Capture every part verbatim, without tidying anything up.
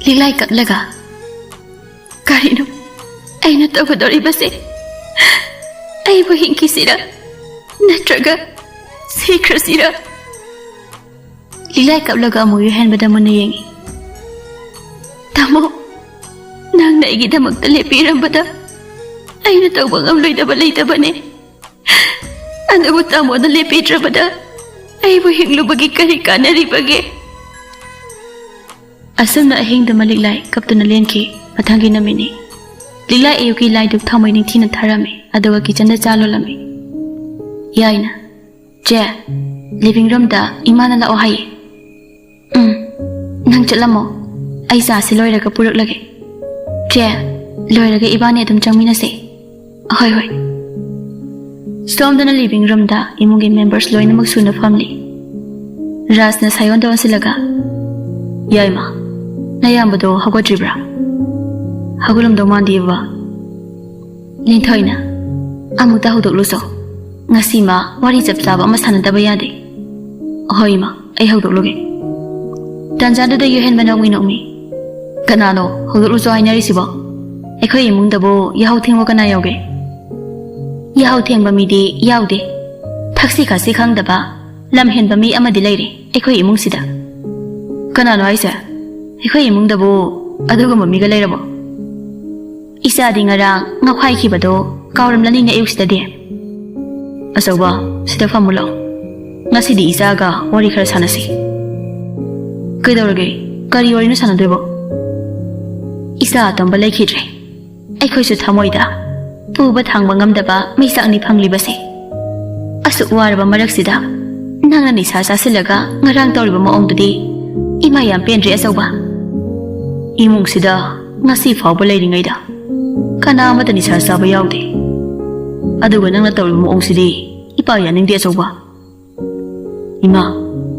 ꯂꯤꯛꯂꯥꯏ ꯀꯛꯂꯒ, "ꯀꯔꯤꯅꯣ ꯑꯩꯅ ꯇꯧꯒꯗꯧꯔꯤꯕꯁꯦ? ꯑꯩꯕꯨ ꯍꯤꯡꯈꯤꯁꯤꯔ ꯅꯠꯇ꯭ꯔꯒ ꯁꯤꯈ꯭ꯔꯁꯤꯔ?" ꯂꯤꯛꯂꯥꯏ ꯀꯞꯂꯒ ꯑꯃꯨꯛ ꯌꯨꯍꯦꯟꯕꯗ ꯃꯨꯟꯅ ꯌꯦꯡꯉꯤ꯫ "ꯇꯥꯃꯣ, ꯅꯪꯅ ꯑꯩꯒꯤꯗꯃꯛꯇ ꯂꯦꯞꯄꯤꯔꯝꯕꯗ ꯑꯩꯅ ꯇꯧꯕ ꯉꯝꯂꯣꯏꯗꯕ ꯂꯩꯇꯕꯅꯦ꯫ ꯑꯗꯨꯕꯨ ꯇꯥꯃꯣꯅ ꯂꯦꯞꯄꯤꯗ꯭ꯔꯕꯗ ꯑꯩꯕꯨ ꯍꯤꯡꯂꯨꯕꯒꯤ ꯀꯔꯤ ꯀꯥꯟꯅꯔꯤꯕꯒꯦ?" ꯑꯁꯨꯝꯅ ꯑꯍꯤꯡꯗꯨꯃ ꯂꯤꯛꯂꯥꯏ ꯀꯞꯇꯨꯅ ꯂꯦꯟꯈꯤ꯫ ꯃꯊꯪꯒꯤ ꯅꯨꯃꯤꯠꯅꯤ꯫ ꯂꯤꯛꯂꯥꯏ ꯑꯌꯨꯛꯀꯤ ꯂꯥꯏꯗꯨꯛ ꯊꯥꯎꯃꯩ ꯅꯤꯡꯊꯤꯅ ꯊꯥꯔꯝꯃꯤ, ꯑꯗꯨꯒ ꯀꯤꯆꯟꯗ ꯆꯥ ꯂꯣꯜꯂꯝꯃꯤ꯫ ꯌꯥꯏꯅ, "ꯆꯦ, ꯂꯤꯚꯤꯡ ꯔꯨꯝꯗ ꯏꯃꯥꯅ ꯂꯥꯛꯑꯣ ꯍꯥꯏꯌꯦ꯫" "ꯎꯝ, ꯅꯪ ꯆꯠꯂꯝꯃꯣ꯫ ꯑꯩ ꯆꯥꯁꯤ ꯂꯣꯏꯔꯒ ꯄꯨꯔꯛꯂꯒꯦ꯫ ꯆꯦ, ꯂꯣꯏꯔꯒ ꯏꯕꯥꯅꯤ ꯑꯗꯨꯝ ꯆꯪꯃꯤꯟꯅꯁꯦ꯫" "ꯍꯣꯏ, ꯍꯣꯏ꯫" ꯁꯣꯝꯗꯅ ꯂꯤꯚꯤꯡ ꯔꯨꯝꯗ ꯏꯃꯨꯡꯒꯤ ꯃꯦꯝꯕꯔꯁ ꯂꯣꯏꯅꯃꯛ ꯁꯨꯅ ꯐꯝꯂꯤ꯫ ꯔꯥꯖꯅ ꯁꯥꯌꯣꯟꯗ ꯑꯣꯟꯁꯤꯜꯂꯒ, "ꯌꯥꯏꯃ, ꯅꯌꯥꯝꯕꯗꯣ ꯍꯧꯒꯠꯇ꯭ꯔꯤꯕ꯭ꯔꯥ?" "ꯍꯧꯒꯠꯂꯝꯗꯧ ꯃꯥꯟꯗꯦ, ꯕꯕꯥ꯫" ꯅꯤꯡꯊꯣꯏꯅ, "ꯑꯃꯨꯛꯇ ꯍꯧꯗꯣꯛꯂꯨꯆꯣ꯫ ꯉꯁꯤ ꯃꯥ ꯋꯥꯔꯤ ꯆꯞ ꯆꯥꯕ ꯑꯃ ꯁꯥꯟꯅꯗꯕ ꯌꯥꯗꯦ꯫" "ꯍꯣꯏ, ꯏꯃꯥ, ꯑꯩ ꯍꯧꯗꯣꯛꯂꯨꯒꯦ꯫" ꯇꯥꯟꯖꯥꯗꯨꯗ ꯌꯨꯍꯦꯟꯕ ꯅꯣꯛꯃꯤ ꯅꯣꯛꯃꯤ, "ꯀꯅꯥꯅꯣ ꯍꯧꯗꯣꯛꯂꯨꯆꯣ ꯍꯥꯏꯅꯔꯤꯁꯤꯕꯣ? ꯑꯩꯈꯣꯏ ꯏꯃꯨꯡꯗꯕꯨ ꯌꯥꯍꯧ ꯊꯦꯡꯕ ꯀꯅꯥ ꯌꯥꯎꯒꯦ?" "ꯌꯥꯍꯧ ꯊꯦꯡꯕ ꯃꯤꯗꯤ ꯌꯥꯎꯗꯦ꯫ ꯊꯛꯁꯤ ꯈꯥꯁꯤ ꯈꯪꯗꯕ, ꯂꯝ ꯍꯦꯟꯕ ꯃꯤ ꯑꯃꯗꯤ ꯂꯩꯔꯦ ꯑꯩꯈꯣꯏ ꯏꯃꯨꯡꯁꯤꯗ꯫" "ꯀꯅꯥꯅꯣ ꯍꯥꯏꯁꯦ? ꯑꯩꯈꯣꯏ ꯏꯃꯨꯡꯗꯕꯨ ꯑꯗꯨꯒꯨꯝꯕ ꯃꯤꯒ ꯂꯩꯔꯕꯣ?" "ꯏꯆꯥꯗꯤ ꯉꯔꯥꯡ ꯉꯥꯎꯈꯥꯏꯈꯤꯕꯗꯣ ꯀꯥꯎꯔꯝꯂꯅꯤꯅꯦ ꯑꯌꯨꯛꯁꯤꯗꯗꯤ꯫" "ꯑꯆꯧꯕ, ꯁꯤꯗ ꯐꯝꯃꯨ ꯂꯥꯎ꯫ ꯉꯁꯤꯗꯤ ꯏꯆꯥꯒ ꯋꯥꯔꯤ ꯈꯔ ꯁꯥꯟꯅꯁꯤ꯫" "ꯀꯩꯗꯧꯔꯒꯦ? ꯀꯔꯤ ꯋꯥꯔꯤꯅꯣ ꯁꯥꯟꯅꯗꯣꯏꯕꯣ?" "ꯏꯆꯥ ꯑꯇꯣꯝꯕ ꯂꯩꯈꯤꯗ꯭ꯔꯦ꯫ ꯑꯩꯈꯣꯏꯁꯨ ꯊꯃꯣꯏꯗ ꯄꯨꯕ ꯊꯥꯡꯕ ꯉꯝꯗꯕ ꯃꯩꯆꯥꯛꯅꯤ ꯐꯪꯂꯤꯕꯁꯦ꯫ ꯑꯁꯨꯛ ꯋꯥꯔꯕ ꯃꯔꯛꯁꯤꯗ ꯅꯪꯅ ꯅꯤꯁꯥ ꯆꯥꯁꯤꯜꯂꯒ ꯉꯔꯥꯡ ꯇꯧꯔꯤꯕ ꯃꯑꯣꯡꯗꯨꯗꯤ ꯏꯃꯥ ꯌꯥꯝ ꯄꯦꯟꯗ꯭ꯔꯦ ꯑꯆꯧꯕ꯫ ꯏꯃꯨꯡꯁꯤꯗ ꯉꯁꯤ ꯐꯥꯎꯕ ꯂꯩꯔꯤꯉꯩꯗ ꯀꯅꯥ ꯑꯃꯠꯇ ꯅꯤꯁꯥ ꯆꯥꯕ ꯌꯥꯎꯗꯦ꯫ ꯑꯗꯨꯒ ꯅꯪꯅ ꯇꯧꯔꯤꯕ ꯃꯑꯣꯡꯁꯤꯗꯤ ꯏꯄꯥ ꯌꯥꯅꯤꯡꯗꯦ ꯑꯆꯧꯕ꯫" "ꯏꯃꯥ,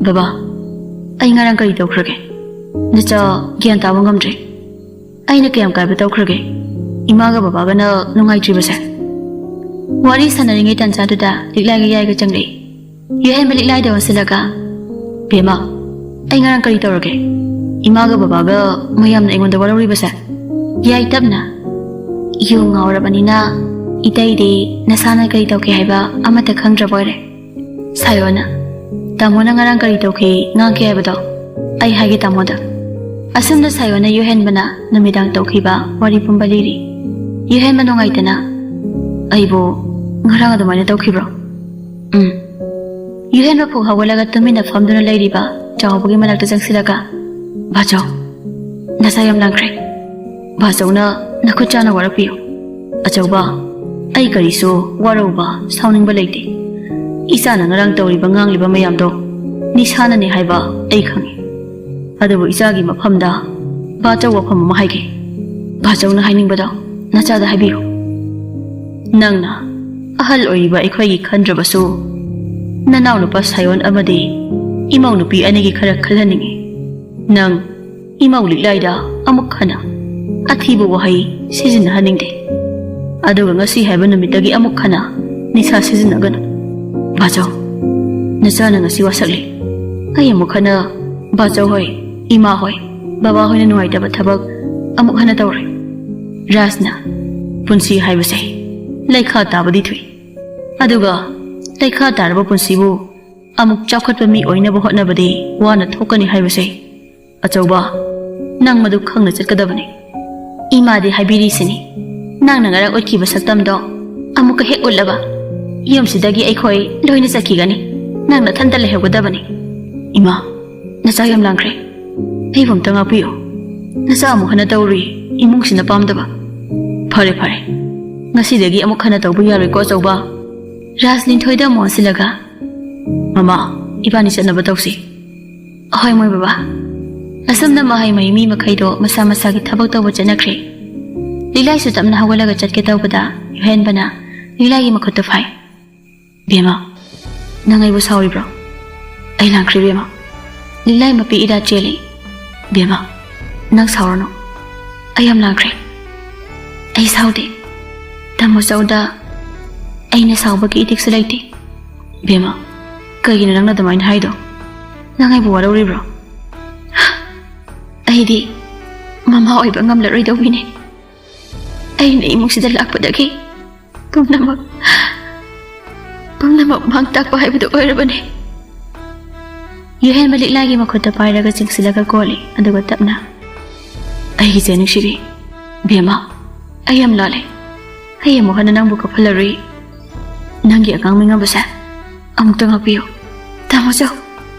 ꯕꯕꯥ, ꯑꯩ ꯉꯔꯥꯡ ꯀꯔꯤ ꯇꯧꯈ꯭ꯔꯒꯦ? ꯅꯆꯥ ꯒ꯭ꯌꯥꯟ ꯇꯥꯕ ꯉꯝꯗ꯭ꯔꯦ꯫ ꯑꯩꯅ ꯀꯌꯥꯝ ꯀꯥꯏꯕ ꯇꯧꯈ꯭ꯔꯒꯦ ꯏꯃꯥꯒ ꯕꯕꯥꯒꯅ ꯅꯨꯡꯉꯥꯏꯇ꯭ꯔꯤꯕꯁꯦ?" ꯋꯥꯔꯤ ꯁꯥꯟꯅꯔꯤꯉꯩ ꯇꯥꯟꯖꯥꯗꯨꯗ ꯂꯤꯛꯂꯥꯏꯒ ꯌꯥꯏꯒ ꯆꯪꯂꯛꯏ꯫ ꯌꯨꯍꯦꯟꯕ ꯂꯤꯛꯂꯥꯏꯗ ꯑꯣꯟꯁꯤꯜꯂꯒ, "ꯕꯦꯝꯃ, ꯑꯩ ꯉꯔꯥꯡ ꯀꯔꯤ ꯇꯧꯔꯒꯦ? ꯏꯃꯥꯒ ꯕꯕꯥꯒ ꯃꯌꯥꯝꯅ ꯑꯩꯉꯣꯟꯗ ꯋꯥꯔꯧꯔꯤꯕꯁꯦ? ꯌꯥꯏ, ꯇꯞꯅ꯫ ꯌꯨ ꯉꯥꯎꯔꯕꯅꯤꯅ ꯏꯇꯩꯗꯤ ꯅꯁꯥꯅ ꯀꯔꯤ ꯇꯧꯒꯦ ꯍꯥꯏꯕ ꯑꯃꯠꯇ ꯈꯪꯗ꯭ꯔꯕ ꯑꯣꯏꯔꯦ꯫ ꯁꯥꯌꯣꯅ, "ꯇꯥꯃꯣꯅ ꯉꯔꯥꯡ ꯀꯔꯤ ꯇꯧꯈꯤ ꯉꯥꯡꯈꯤ ꯍꯥꯏꯕꯗꯣ ꯑꯩ ꯍꯥꯏꯒꯦ ꯇꯥꯃꯣꯗ꯫" ꯑꯁꯨꯝꯅ ꯁꯥꯌꯣꯅ ꯌꯨꯍꯦꯟꯕꯅ ꯅꯨꯃꯤꯗꯥꯡ ꯇꯧꯈꯤꯕ ꯋꯥꯔꯤ ꯄꯨꯝꯕ ꯂꯤꯔꯤ꯫ ꯌꯨꯍꯦꯟꯕ ꯅꯨꯡꯉꯥꯏꯇꯅ, "ꯑꯩꯕꯨ ꯉꯔꯥꯡ ꯑꯗꯨꯃꯥꯏꯅ ꯇꯧꯈꯤꯕ꯭ꯔꯣ?" "ꯎꯝ꯫" ꯌꯨꯍꯦꯟꯕ ꯐꯨꯛ ꯍꯧꯒꯠꯂꯒ ꯇꯨꯃꯤꯟꯅ ꯐꯝꯗꯨꯅ ꯂꯩꯔꯤꯕ ꯆꯥꯎꯕꯒꯤ ꯃꯅꯥꯛꯇ ꯆꯪꯁꯤꯜꯂꯒ, "ꯕꯥꯆꯧ, ꯅꯁꯥ ꯌꯥꯝ ꯂꯥꯡꯈ꯭ꯔꯦ꯫ ꯕꯥꯆꯧꯅ ꯅꯈꯨꯠ ꯆꯥꯅ ꯋꯥꯔꯛꯄꯤꯌꯨ꯫" "ꯑꯆꯧꯕ, ꯑꯩ ꯀꯔꯤꯁꯨ ꯋꯥꯔꯧꯕ, ꯁꯥꯎꯅꯤꯡꯕ ꯂꯩꯇꯦ꯫ ꯏꯆꯥꯅ ꯉꯔꯥꯡ ꯇꯧꯔꯤꯕ ꯉꯥꯡꯂꯤꯕ ꯃꯌꯥꯝꯗꯣ ꯅꯤꯁꯥꯅꯅꯤ ꯍꯥꯏꯕ ꯑꯩ ꯈꯪꯏ꯫ ꯑꯗꯨꯕꯨ ꯏꯆꯥꯒꯤ ꯃꯐꯝꯗ ꯕꯥꯆꯧ ꯋꯥꯐꯝ ꯑꯃ ꯍꯥꯏꯒꯦ꯫ ꯕꯥꯆꯧꯅ ꯍꯥꯏꯅꯤꯡꯕꯗꯣ ꯅꯆꯥꯗ ꯍꯥꯏꯕꯤꯌꯨ꯫ ꯅꯪꯅ ꯑꯍꯜ ꯑꯣꯏꯔꯤꯕ ꯑꯩꯈꯣꯏꯒꯤ ꯈꯟꯗ꯭ꯔꯕꯁꯨ, ꯅꯅꯥꯎꯅꯨꯄꯥ ꯁꯥꯌꯣꯟ ꯑꯃꯗꯤ ꯏꯃꯧ ꯅꯨꯄꯤ ꯑꯅꯤꯒꯤ ꯈꯔ ꯈꯜꯍꯟꯅꯤꯡꯏ꯫ ꯅꯪ ꯏꯃꯧ ꯂꯤꯛꯂꯥꯏꯗ ꯑꯃꯨꯛ ꯍꯟꯅ ꯑꯊꯤꯕ ꯋꯥꯍꯩ ꯁꯤꯖꯤꯟꯅꯍꯟꯅꯤꯡꯗꯦ꯫ ꯑꯗꯨꯒ ꯉꯁꯤ ꯍꯥꯏꯕ ꯅꯨꯃꯤꯠꯇꯒꯤ ꯑꯃꯨꯛ ꯍꯟꯅ ꯅꯤꯁꯥ ꯁꯤꯖꯤꯟꯅꯒꯅꯨ꯫ ꯕꯥꯆꯧ, ꯅꯆꯥꯅ ꯉꯁꯤ ꯋꯥꯁꯛꯂꯤ꯫ ꯑꯩ ꯑꯃꯨꯛ ꯍꯟꯅ ꯕꯥꯆꯧ ꯍꯣꯏ, ꯏꯃꯥ ꯍꯣꯏ, ꯕꯕꯥ ꯍꯣꯏꯅ ꯅꯨꯡꯉꯥꯏꯇꯕ ꯊꯕꯛ ꯑꯃꯨꯛ ꯍꯟꯅ ꯇꯧꯔꯣꯏ꯫" ꯔꯥꯖꯅ, "ꯄꯨꯟꯁꯤ ꯍꯥꯏꯕꯁꯦ ꯂꯩꯈꯥ ꯇꯥꯕꯗꯤ ꯊꯨꯏ, ꯑꯗꯨꯒ ꯂꯩꯈꯥ ꯇꯥꯔꯕ ꯄꯨꯟꯁꯤꯕꯨ ꯑꯃꯨꯛ ꯆꯥꯎꯈꯠꯄ ꯃꯤ ꯑꯣꯏꯅꯕ ꯍꯣꯠꯅꯕꯗꯤ ꯋꯥꯅ ꯊꯣꯛꯀꯅꯤ ꯍꯥꯏꯕꯁꯦ꯫ ꯑꯆꯧꯕ, ꯅꯪ ꯃꯗꯨ ꯈꯪꯅ ꯆꯠꯀꯗꯕꯅꯤ꯫" ꯏꯃꯥꯗꯤ ꯍꯥꯏꯕꯤꯔꯤꯁꯤꯅꯤ, ꯅꯪꯅ ꯉꯔꯥꯡ ꯎꯠꯈꯤꯕ ꯁꯛꯇꯝꯗꯣ ꯑꯃꯨꯛꯀ ꯍꯦꯛ ꯎꯠꯂꯕ, ꯌꯨꯝꯁꯤꯗꯒꯤ ꯑꯩꯈꯣꯏ ꯂꯣꯏꯅ ꯆꯠꯈꯤꯒꯅꯤ꯫ ꯅꯪ ꯅꯊꯟꯇ ꯂꯩꯍꯧꯒꯗꯕꯅꯤ꯫ ꯏꯃꯥ, ꯅꯆꯥ ꯌꯥꯝ ꯂꯥꯡꯈ꯭ꯔꯦ꯫ ꯑꯩꯕꯨ ꯑꯝꯇ ꯉꯥꯛꯄꯤꯌꯨ꯫ ꯅꯆꯥ ꯑꯃꯨꯛ ꯍꯟꯅ ꯇꯧꯔꯨꯏ, ꯏꯃꯨꯡꯁꯤꯅ ꯄꯥꯝꯗꯕ꯫ ꯐꯔꯦ, ꯐꯔꯦ꯫ ꯉꯁꯤꯗꯒꯤ ꯑꯃꯨꯛ ꯍꯟꯅ ꯇꯧꯕ ꯌꯥꯔꯣꯏꯀꯣ, ꯑꯆꯧꯕ꯫ ꯔꯥꯖ ꯂꯤꯟꯊꯣꯏꯗ ꯑꯃꯨꯛ ꯑꯣꯟꯁꯤꯜꯂꯒ, "ꯃꯃꯥ, ꯏꯕꯥꯅꯤ ꯆꯠꯅꯕ ꯇꯧꯁꯤ꯫" "ꯑꯍꯣꯏ, ꯃꯣꯏ ꯕꯕꯥ꯫" ꯑꯁꯨꯝꯅ ꯃꯍꯩ ꯃꯍꯩ ꯃꯤ ꯃꯈꯩꯗꯣ ꯃꯁꯥ ꯃꯁꯥꯒꯤ ꯊꯕꯛ ꯇꯧꯕ ꯆꯠꯅꯈ꯭ꯔꯦ꯫ ꯂꯤꯂꯥꯏꯁꯨ ꯇꯞꯅ ꯍꯧꯒꯠꯂꯒ ꯆꯠꯀꯦ ꯇꯧꯕꯗ ꯌꯨꯍꯦꯟꯕꯅ ꯂꯤꯂꯥꯏꯒꯤ ꯃꯈꯨꯠꯇꯨ ꯐꯥꯏ꯫ "ꯕꯦꯝꯃ, ꯅꯪ ꯑꯩꯕꯨ ꯁꯥꯎꯔꯤꯕ꯭ꯔꯣ?" "ꯑꯩ ꯂꯥꯡꯈ꯭ꯔꯦ ꯕꯦꯝꯃ꯫" ꯂꯤꯂꯥꯏ ꯃꯄꯤ ꯏꯔꯥ ꯆꯦꯜꯂꯤ꯫ "ꯕꯦꯝꯃ, ꯅꯪ ꯁꯥꯎꯔꯅꯨ꯫ ꯑꯩ ꯌꯥꯝ ꯂꯥꯡꯈ꯭ꯔꯦ꯫ ꯑꯩ ꯁꯥꯎꯗꯦ꯫ ꯇꯥꯃꯣ ꯆꯧꯗ ꯑꯩꯅ ꯁꯥꯎꯕꯒꯤ ꯏꯇꯤꯛꯁꯨ ꯂꯩꯇꯦ꯫" "ꯕꯦꯝꯃ, ꯀꯩꯒꯤꯅꯣ ꯅꯪꯅ ꯑꯗꯨꯃꯥꯏꯅ ꯍꯥꯏꯗꯣ? ꯅꯪ ꯑꯩꯕꯨ ꯋꯥꯔꯧꯔꯤꯕ꯭ꯔꯣ?" ꯑꯩꯗꯤ ꯃꯃꯥ ꯑꯣꯏꯕ ꯉꯝꯂꯔꯣꯏꯗꯧꯕꯤꯅꯦ꯫ ꯑꯩꯅ ꯏꯃꯨꯡꯁꯤꯗ ꯂꯥꯛꯄꯗꯒꯤ ꯄꯨꯝꯅꯃꯛ, ꯄꯨꯝꯅꯃꯛ ꯃꯥꯡ ꯇꯥꯛꯄ ꯍꯥꯏꯕꯗꯨ ꯑꯣꯏꯔꯕꯅꯤ꯫ ꯌꯨꯍꯦꯟꯕ ꯂꯤꯛꯂꯥꯏꯒꯤ ꯃꯈꯨꯠꯇ ꯄꯥꯏꯔꯒ ꯆꯤꯡꯁꯤꯜꯂꯒ ꯀꯣꯜꯂꯤ, ꯑꯗꯨꯒ ꯇꯞꯅ, "ꯑꯩꯒꯤ ꯏꯆꯦ ꯅꯨꯡꯁꯤꯕꯤ, ꯕꯦꯝꯃ, ꯑꯩ ꯌꯥꯝ ꯂꯥꯜꯂꯦ꯫ ꯑꯩ ꯑꯃꯨꯛ ꯍꯟꯅ ꯅꯪꯕꯨ ꯀꯞꯍꯜꯂꯔꯣꯏ꯫ ꯅꯪꯒꯤ ꯑꯉꯥꯡ ꯃꯤꯉꯝꯕꯁꯦ ꯑꯃꯨꯛꯇ ꯉꯥꯛꯄꯤꯌꯨ, ꯇꯥꯃꯣ ꯆꯧ꯫"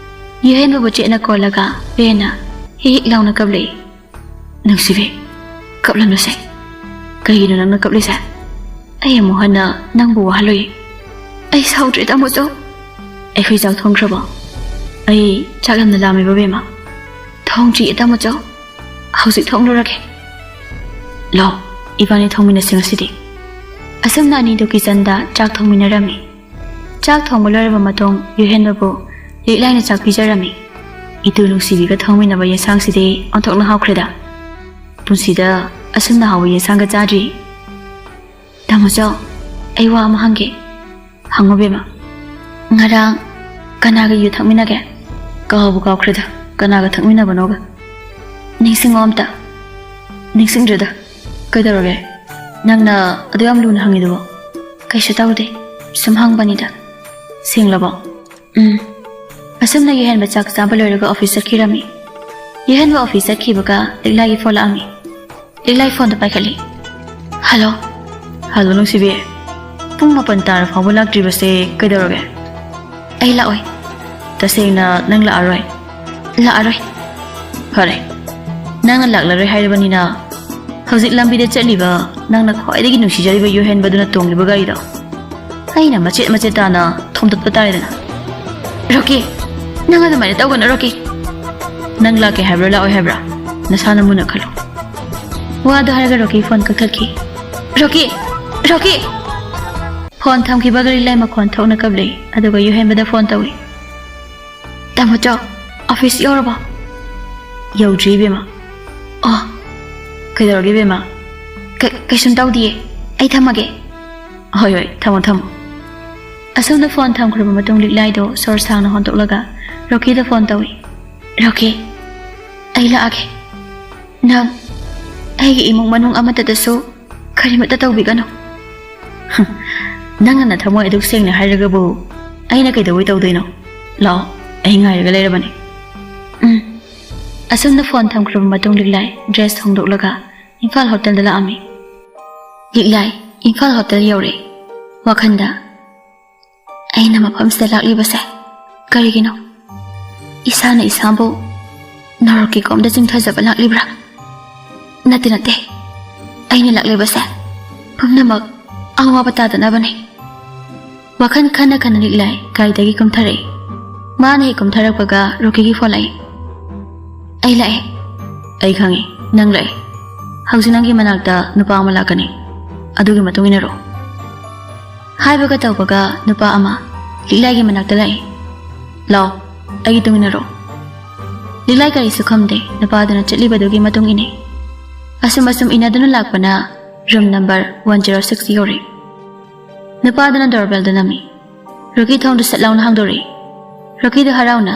ꯌꯨꯍꯦꯟꯕꯕꯨ ꯆꯦꯠꯅ ꯀꯣꯜꯂꯒ ꯔꯦꯟꯅ ꯍꯤꯛ ꯍꯤꯛ ꯂꯥꯎꯅ ꯀꯞꯂꯛꯏ꯫ "ꯅꯨꯡꯁꯤꯕꯤ, ꯀꯞꯂꯅꯨꯁꯦ꯫ ꯀꯩꯒꯤꯅꯣ ꯅꯪꯅ ꯀꯞꯂꯤꯁꯦ? ꯑꯩ ꯑꯃꯨꯛ ꯍꯟꯅ ꯅꯪꯕꯨ ꯋꯥꯍꯜꯂꯣꯏ꯫" "ꯑꯩ ꯁꯥꯎꯗ꯭ꯔꯦ, ꯇꯥꯃꯣ ꯆꯧ꯫" "ꯑꯩꯈꯣꯏ ꯆꯥꯛ ꯊꯣꯡꯈ꯭ꯔꯕꯣ? ꯑꯩ ꯆꯥꯛ ꯌꯥꯝꯅ ꯂꯥꯝꯃꯦꯕ, ꯕꯦꯝꯃ꯫" "ꯊꯣꯡꯗ꯭ꯔꯤꯌꯦ, ꯇꯥꯃꯣ ꯆꯧ꯫ ꯍꯧꯖꯤꯛ ꯊꯣꯡꯂꯨꯔꯒꯦ꯫" "ꯂꯥꯎ, ꯏꯕꯥꯅꯤ ꯊꯣꯡꯃꯤꯟꯅꯁꯤ ꯉꯁꯤꯗꯤ꯫" ꯑꯁꯨꯝꯅ ꯑꯅꯤꯗꯨ ꯀꯤꯆꯟꯗ ꯆꯥꯛ ꯊꯣꯡꯃꯤꯟꯅꯔꯝꯃꯤ꯫ ꯆꯥꯛ ꯊꯣꯡꯕ ꯂꯣꯏꯔꯕ ꯃꯇꯨꯡ ꯌꯨꯍꯦꯟꯕꯕꯨ ꯂꯤꯛꯂꯥꯏꯅ ꯆꯥꯛ ꯄꯤꯖꯔꯝꯃꯤ꯫ ꯏꯇꯨ ꯅꯨꯡꯁꯤꯕꯤꯒ ꯊꯣꯡꯃꯤꯟꯅꯕ ꯌꯦꯟꯁꯥꯡꯁꯤꯗꯤ ꯑꯣꯟꯊꯣꯛꯅ ꯍꯥꯎꯈ꯭ꯔꯦꯗ꯫ ꯄꯨꯟꯁꯤꯗ ꯑꯁꯨꯝꯅ ꯍꯥꯎꯕ ꯌꯦꯟꯁꯥꯡꯒ ꯆꯥꯗ꯭ꯔꯤ꯫ "ꯇꯥꯃꯣ ꯆꯧ, ꯑꯩ ꯋꯥ ꯑꯃ ꯍꯪꯒꯦ꯫" "ꯍꯪꯉꯨ, ꯕꯦꯝꯃ꯫" "ꯉꯔꯥꯡ ꯀꯅꯥꯒ ꯌꯨ ꯊꯛꯃꯤꯟꯅꯒꯦ?" "ꯀꯥꯎꯕꯨ ꯀꯥꯎꯈ꯭ꯔꯦꯗ, ꯀꯅꯥꯒ ꯊꯛꯃꯤꯟꯅꯕꯅꯣꯒ꯫" "ꯅꯤꯡꯁꯤꯡꯉꯣ ꯑꯝꯇ꯫" "ꯅꯤꯡꯁꯤꯡꯗ꯭ꯔꯦꯗ꯫ ꯀꯩꯗꯧꯔꯒꯦ? ꯅꯪꯅ ꯑꯗꯨ ꯌꯥꯝ ꯂꯨꯅ ꯍꯪꯉꯤꯗꯨꯕꯣ?" "ꯀꯩꯁꯨ ꯇꯧꯗꯦ, ꯁꯨꯝ ꯍꯪꯕꯅꯤꯗ꯫" "ꯁꯦꯡꯂꯕꯣ?" "ꯎꯝ꯫" ꯑꯁꯨꯝꯅ ꯌꯨꯍꯦꯟꯕ ꯆꯥꯛ ꯆꯥꯕ ꯂꯣꯏꯔꯒ ꯑꯣꯐꯤꯁ ꯆꯠꯈꯤꯔꯝꯃꯤ꯫ ꯌꯨꯍꯦꯟꯕ ꯑꯣꯐꯤꯁ ꯆꯠꯈꯤꯕꯒ ꯂꯤꯛꯂꯥꯏꯒꯤ ꯐꯣꯟ ꯂꯥꯛꯑꯝꯃꯤ꯫ ꯂꯤꯛꯂꯥꯏ ꯐꯣꯟꯗ ꯄꯥꯏꯈꯠꯂꯤ꯫ "ꯍꯜꯂꯣ꯫" "ꯍꯜꯂꯣ, ꯅꯨꯡꯁꯤꯕꯤ꯫ ꯄꯨꯡ ꯃꯥꯄꯟ ꯇꯥꯔ ꯐꯥꯎꯕ ꯂꯥꯛꯇ꯭ꯔꯤꯕꯁꯦ ꯀꯩꯗꯧꯔꯒꯦ?" "ꯑꯩ ꯂꯥꯛꯑꯣꯏ꯫" "ꯇꯁꯦꯡꯅ ꯅꯪ ꯂꯥꯛꯑꯔꯣꯏ?" "ꯂꯥꯛꯑꯔꯣꯏ꯫" "ꯐꯔꯦ, ꯅꯪꯅ ꯂꯥꯛꯂꯔꯣꯏ ꯍꯥꯏꯔꯕꯅꯤꯅ, ꯍꯧꯖꯤꯛ ꯂꯝꯕꯤꯗ ꯆꯠꯂꯤꯕ ꯅꯪꯅ ꯈ꯭ꯋꯥꯏꯗꯒꯤ ꯅꯨꯡꯁꯤꯖꯔꯤꯕ ꯌꯨꯍꯦꯟꯕꯗꯨꯅ ꯇꯣꯡꯂꯤꯕ ꯒꯥꯔꯤꯗꯣ ꯑꯩꯅ ꯃꯆꯦꯠ ꯃꯆꯦꯠ ꯇꯥꯅ ꯊꯣꯝꯗꯠꯄ ꯇꯥꯔꯦꯗꯅ꯫" "ꯔꯣꯀꯤ, ꯅꯪ ꯑꯗꯨꯃꯥꯏꯅ ꯇꯧꯒꯅꯨ, ꯔꯣꯀꯤ꯫" "ꯅꯪ ꯂꯥꯛꯀꯦ ꯍꯥꯏꯕ꯭ꯔꯥ, ꯂꯥꯛꯑꯣꯏ ꯍꯥꯏꯕ꯭ꯔꯥ? ꯅꯁꯥꯅ ꯃꯨꯟꯅ ꯈꯜꯂꯣ꯫" ꯋꯥꯗꯣ ꯍꯥꯏꯔꯒ ꯔꯣꯀꯤ ꯐꯣꯟ ꯀꯛꯊꯠꯈꯤ꯫ "ꯔꯣꯀꯤ! ꯔꯣꯀꯤ!" ꯐꯣꯟ ꯊꯝꯈꯤꯕꯒ ꯂꯤꯛꯂꯥꯏ ꯃꯈꯣꯟ ꯊꯣꯛꯅ ꯀꯞꯂꯛꯏ, ꯑꯗꯨꯒ ꯌꯨꯍꯦꯟꯕꯗ ꯐꯣꯟ ꯇꯧꯏ꯫ "ꯇꯥꯃꯣ ꯆꯧ, ꯑꯣꯐꯤꯁ ꯌꯧꯔꯕꯣ?" "ꯌꯧꯗ꯭ꯔꯤ, ꯏꯕꯦꯝꯃ꯫" "ꯑꯣ, ꯀꯩꯗꯧꯔꯒꯦ, ꯏꯕꯦꯝꯃ?" "ꯀ-, ꯀꯩꯁꯨꯝ ꯇꯧꯗꯤꯌꯦ, ꯑꯩ ꯊꯝꯃꯒꯦ꯫" "ꯍꯣꯏ, ꯍꯣꯏ, ꯊꯝꯃꯣ, ꯊꯝꯃꯣ꯫" ꯑꯁꯣꯝꯗ ꯐꯣꯟ ꯊꯝꯈ꯭ꯔꯕ ꯃꯇꯨꯡ ꯂꯤꯛꯂꯥꯏꯗꯣ ꯁꯣꯔ ꯁꯥꯡꯅ ꯍꯣꯟꯗꯣꯛꯂꯒ ꯔꯣꯀꯤꯗ ꯐꯣꯟ ꯇꯧꯏ꯫ "ꯔꯣꯀꯤ, ꯑꯩ ꯂꯥꯛꯑꯒꯦ꯫" ꯅꯪ ꯑꯩꯒꯤ ꯏꯃꯨꯡ ꯃꯅꯨꯡ ꯑꯃꯠꯇꯗꯁꯨ ꯀꯔꯤꯃꯠꯇ ꯇꯧꯕꯤꯒꯅꯨ꯫ ꯅꯪꯅ ꯅꯊꯃꯣꯏ ꯑꯗꯨꯛ ꯁꯦꯡꯅ ꯍꯥꯏꯔꯒꯕꯨ ꯑꯩꯅ ꯀꯩꯗꯧꯕꯩ ꯇꯧꯗꯣꯏꯅꯣ? ꯂꯥꯛꯑꯣ, ꯑꯩ ꯉꯥꯏꯔꯒ ꯂꯩꯔꯕꯅꯤ꯫ ꯎꯝ꯫ ꯑꯁꯨꯝꯅ ꯐꯣꯟ ꯊꯝꯈ꯭ꯔꯕ ꯃꯇꯨꯡ ꯂꯤꯛꯂꯥꯏ ꯗ꯭ꯔꯦꯁ ꯍꯣꯡꯗꯣꯛꯂꯒ ꯏꯝꯐꯥꯜ ꯍꯣꯇꯦꯜꯗ ꯂꯥꯛꯑꯝꯃꯤ꯫ ꯂꯤꯛꯂꯥꯏ ꯏꯝꯐꯥꯜ ꯍꯣꯇꯦꯜ ꯌꯧꯔꯦ꯫ ꯋꯥꯈꯜꯗ, "ꯑꯩꯅ ꯃꯐꯝꯁꯤꯗ ꯂꯥꯛꯂꯤꯕꯁꯦ ꯀꯔꯤꯒꯤꯅꯣ? ꯏꯁꯥꯅ ꯏꯁꯥꯕꯨ ꯅꯣꯔꯣꯛꯀꯤ ꯀꯣꯝꯗ ꯆꯤꯡꯊꯖꯕ ꯂꯥꯛꯂꯤꯕ꯭ꯔꯥ? ꯅꯠꯇꯦ, ꯅꯠꯇꯦ꯫ ꯑꯩꯅ ꯂꯥꯛꯂꯤꯕꯁꯦ ꯄꯨꯝꯅꯃꯛ ꯑꯋꯥꯕ ꯇꯥꯗꯅꯕꯅꯤ꯫" ꯋꯥꯈꯜ ꯈꯟꯅ ꯈꯟꯅ ꯂꯤꯛꯂꯥꯏ ꯒꯥꯔꯤꯗꯒꯤ ꯀꯨꯝꯊꯔꯛꯏ꯫ ꯃꯥꯅ ꯍꯦꯛ ꯀꯨꯝꯊꯔꯛꯄꯒ ꯔꯣꯀꯤꯒꯤ ꯐꯣꯟ ꯂꯥꯛꯏ꯫ "ꯑꯩ ꯂꯥꯛꯑꯦ꯫" "ꯑꯩ ꯈꯪꯉꯤ, ꯅꯪ ꯂꯥꯛꯑꯦ꯫ ꯍꯧꯖꯤꯛ ꯅꯪꯒꯤ ꯃꯅꯥꯛꯇ ꯅꯨꯄꯥ ꯑꯃ ꯂꯥꯛꯀꯅꯤ꯫ ꯑꯗꯨꯒꯤ ꯃꯇꯨꯡ ꯏꯟꯅꯔꯣ꯫" ꯍꯥꯏꯕꯒ ꯇꯧꯕꯒ ꯅꯨꯄꯥ ꯑꯃ ꯂꯤꯛꯂꯥꯏꯒꯤ ꯃꯅꯥꯛꯇ ꯂꯥꯛꯏ꯫ "ꯂꯥꯛꯑꯣ, ꯑꯩꯒꯤ ꯇꯨꯡ ꯏꯟꯅꯔꯣ꯫" ꯂꯤꯛꯂꯥꯏ ꯀꯔꯤꯁꯨ ꯈꯨꯝꯗꯦ, ꯅꯨꯄꯥꯗꯨꯅ ꯆꯠꯂꯤꯕꯗꯨꯒꯤ ꯃꯇꯨꯡ ꯏꯟꯅꯩ꯫ ꯑꯁꯨꯝ ꯑꯁꯨꯝ ꯏꯟꯅꯗꯨꯅ ꯂꯥꯛꯄꯅ room number one zero six ꯌꯧꯔꯦ꯫ ꯅꯨꯄꯥꯗꯨꯅ ꯗꯣꯔꯕꯦꯜꯗ ꯅꯝꯃꯤ꯫ ꯔꯣꯀꯤ ꯊꯣꯡꯗꯨ ꯁꯠ ꯂꯥꯎꯅ ꯍꯥꯡꯗꯣꯔꯛꯏ꯫ ꯔꯣꯀꯤꯗꯨ ꯍꯔꯥꯎꯅ,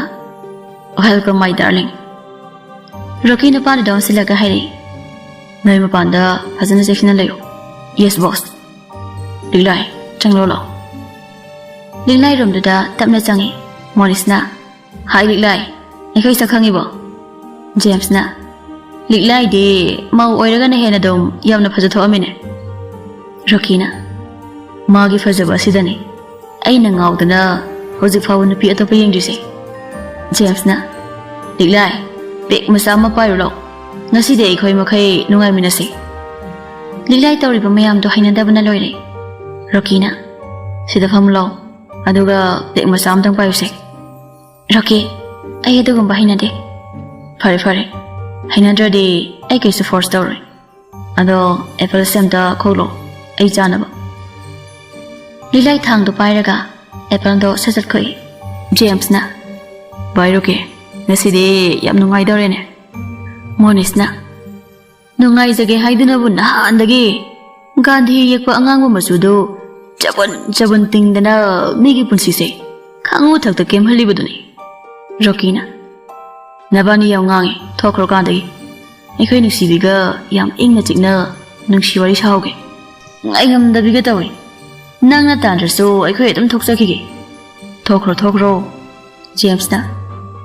"Welcome, my darling꯫" ꯔꯣꯀꯤ ꯅꯨꯄꯥꯗꯨꯗ ꯑꯣꯟꯁꯤꯜꯂꯒ ꯍꯥꯏꯔꯛꯏ, "ꯅꯣꯏ ꯃꯄꯥꯟꯗ ꯐꯖꯅ ꯆꯦꯛꯁꯤꯟꯅ ꯂꯩꯌꯨ꯫" "Yes, boss꯫" "ꯂꯤꯛꯂꯥꯏ, ꯆꯪꯂꯣ ꯂꯥꯛꯑꯣ꯫" ꯂꯤꯛꯂꯥꯏ ꯔꯨꯝꯗꯨꯗ ꯇꯞꯅ ꯆꯪꯉꯤ꯫ ꯃꯣꯔꯤꯁꯅ, "ꯍꯥꯏ ꯂꯤꯛꯂꯥꯏ, ꯑꯩꯈꯣꯏ ꯁꯛ ꯈꯪꯉꯤꯕꯣ?" ꯖꯦꯝꯁꯅ, "ꯂꯤꯛꯂꯥꯏꯗꯤ ꯃꯧ ꯑꯣꯏꯔꯒꯅ ꯍꯦꯟꯅ ꯑꯗꯨꯝ ꯌꯥꯝꯅ ꯐꯖꯊꯣꯛꯑꯝꯃꯤꯅꯦ꯫" ꯔꯣꯀꯤꯅ, "ꯃꯥꯒꯤ ꯐꯖꯕ ꯑꯁꯤꯗꯅꯤ ꯑꯩꯅ ꯉꯥꯎꯗꯅ ꯍꯧꯖꯤꯛ ꯐꯥꯎꯕ ꯅꯨꯄꯤ ꯑꯇꯣꯞꯄ ꯌꯦꯡꯗ꯭ꯔꯤꯁꯦ꯫" ꯖꯦꯝꯁꯅ, "ꯂꯤꯛꯂꯥꯏ, ꯄꯦꯛ ꯃꯆꯥ ꯑꯃ ꯄꯥꯏꯔꯨ ꯂꯥꯎ꯫ ꯉꯁꯤꯗꯤ ꯑꯩꯈꯣꯏ ꯃꯈꯩ ꯅꯨꯡꯉꯥꯏꯃꯤꯟꯅꯁꯤ꯫" ꯂꯤꯛꯂꯥꯏ ꯇꯧꯔꯤꯕ ꯃꯌꯥꯝꯗꯣ ꯍꯩꯅꯗꯕꯅ ꯂꯣꯏꯔꯦ꯫ ꯔꯣꯀꯤꯅ, "ꯁꯤꯗ ꯐꯝꯃꯨ ꯂꯥꯎ, ꯑꯗꯨꯒ ꯄꯦꯛ ꯃꯆꯥ ꯑꯃꯇꯪ ꯄꯥꯏꯔꯨꯁꯦ꯫" "ꯔꯣꯀꯤ, ꯑꯩ ꯑꯗꯨꯒꯨꯝꯕ ꯍꯩꯅꯗꯦ꯫" "ꯐꯔꯦ, ꯐꯔꯦ, ꯍꯩꯅꯗ꯭ꯔꯗꯤ ꯑꯩ ꯀꯩꯁꯨ ꯐꯣꯔꯁ ꯇꯧꯔꯣꯏ꯫ ꯑꯗꯣ ꯑꯦꯄꯜꯁꯦ ꯑꯝꯇ ꯈꯣꯛꯂꯣ, ꯑꯩ ꯆꯥꯅꯕ꯫" ꯂꯤꯛꯂꯥꯏ ꯊꯥꯡꯗꯣ ꯄꯥꯏꯔꯒ ꯑꯦꯄꯜꯗꯣ ꯁꯠ ꯁꯠ ꯈꯣꯛꯏ꯫ ꯖꯦꯝꯁꯅ, "ꯚꯥꯏ ꯔꯣꯀꯤ, ꯉꯁꯤꯗꯤ ꯌꯥꯝ ꯅꯨꯡꯉꯥꯏꯗꯧꯔꯦꯅꯦ꯫" ꯃꯣꯔꯤꯁꯅ, "ꯅꯨꯡꯉꯥꯏꯖꯒꯦ ꯍꯥꯏꯗꯨꯅꯕꯨ ꯅꯍꯥꯟꯗꯒꯤ ꯒꯥꯟꯙꯤ ꯌꯦꯛꯄ ꯑꯉꯥꯡꯕ ꯃꯆꯨꯗꯨ ꯆꯕꯨꯟ ꯆꯕꯨꯟ ꯇꯤꯡꯗꯅ ꯃꯤꯒꯤ ꯄꯨꯟꯁꯤꯁꯦ ꯈꯥꯉꯨ ꯊꯛꯇ ꯀꯦꯝꯍꯜꯂꯤꯕꯗꯨꯅꯤ꯫" ꯔꯣꯀꯤꯅ, "ꯅꯕꯥꯅꯤ ꯌꯥꯝ ꯉꯥꯡꯉꯤ, ꯊꯣꯛꯈ꯭ꯔꯣ ꯀꯥꯟꯗꯒꯤ꯫" ꯑꯩꯈꯣꯏ ꯅꯨꯡꯁꯤꯕꯤꯒ ꯌꯥꯝ ꯏꯪꯅ ꯆꯤꯛꯅ ꯅꯨꯡꯁꯤ ꯋꯥꯔꯤ ꯁꯥꯍꯧꯒꯦ꯫ ꯉꯥꯏꯉꯝꯗꯕꯤꯒ ꯇꯧꯏ꯫ ꯅꯪꯅ ꯇꯥꯟꯗ꯭ꯔꯁꯨ ꯑꯩꯈꯣꯏ ꯑꯗꯨꯝ ꯊꯣꯛꯆꯈꯤꯒꯦ꯫ ꯊꯣꯛꯈ꯭ꯔꯣ, ꯊꯣꯛꯈ꯭ꯔꯣ꯫ ꯖꯦꯝꯁꯅ,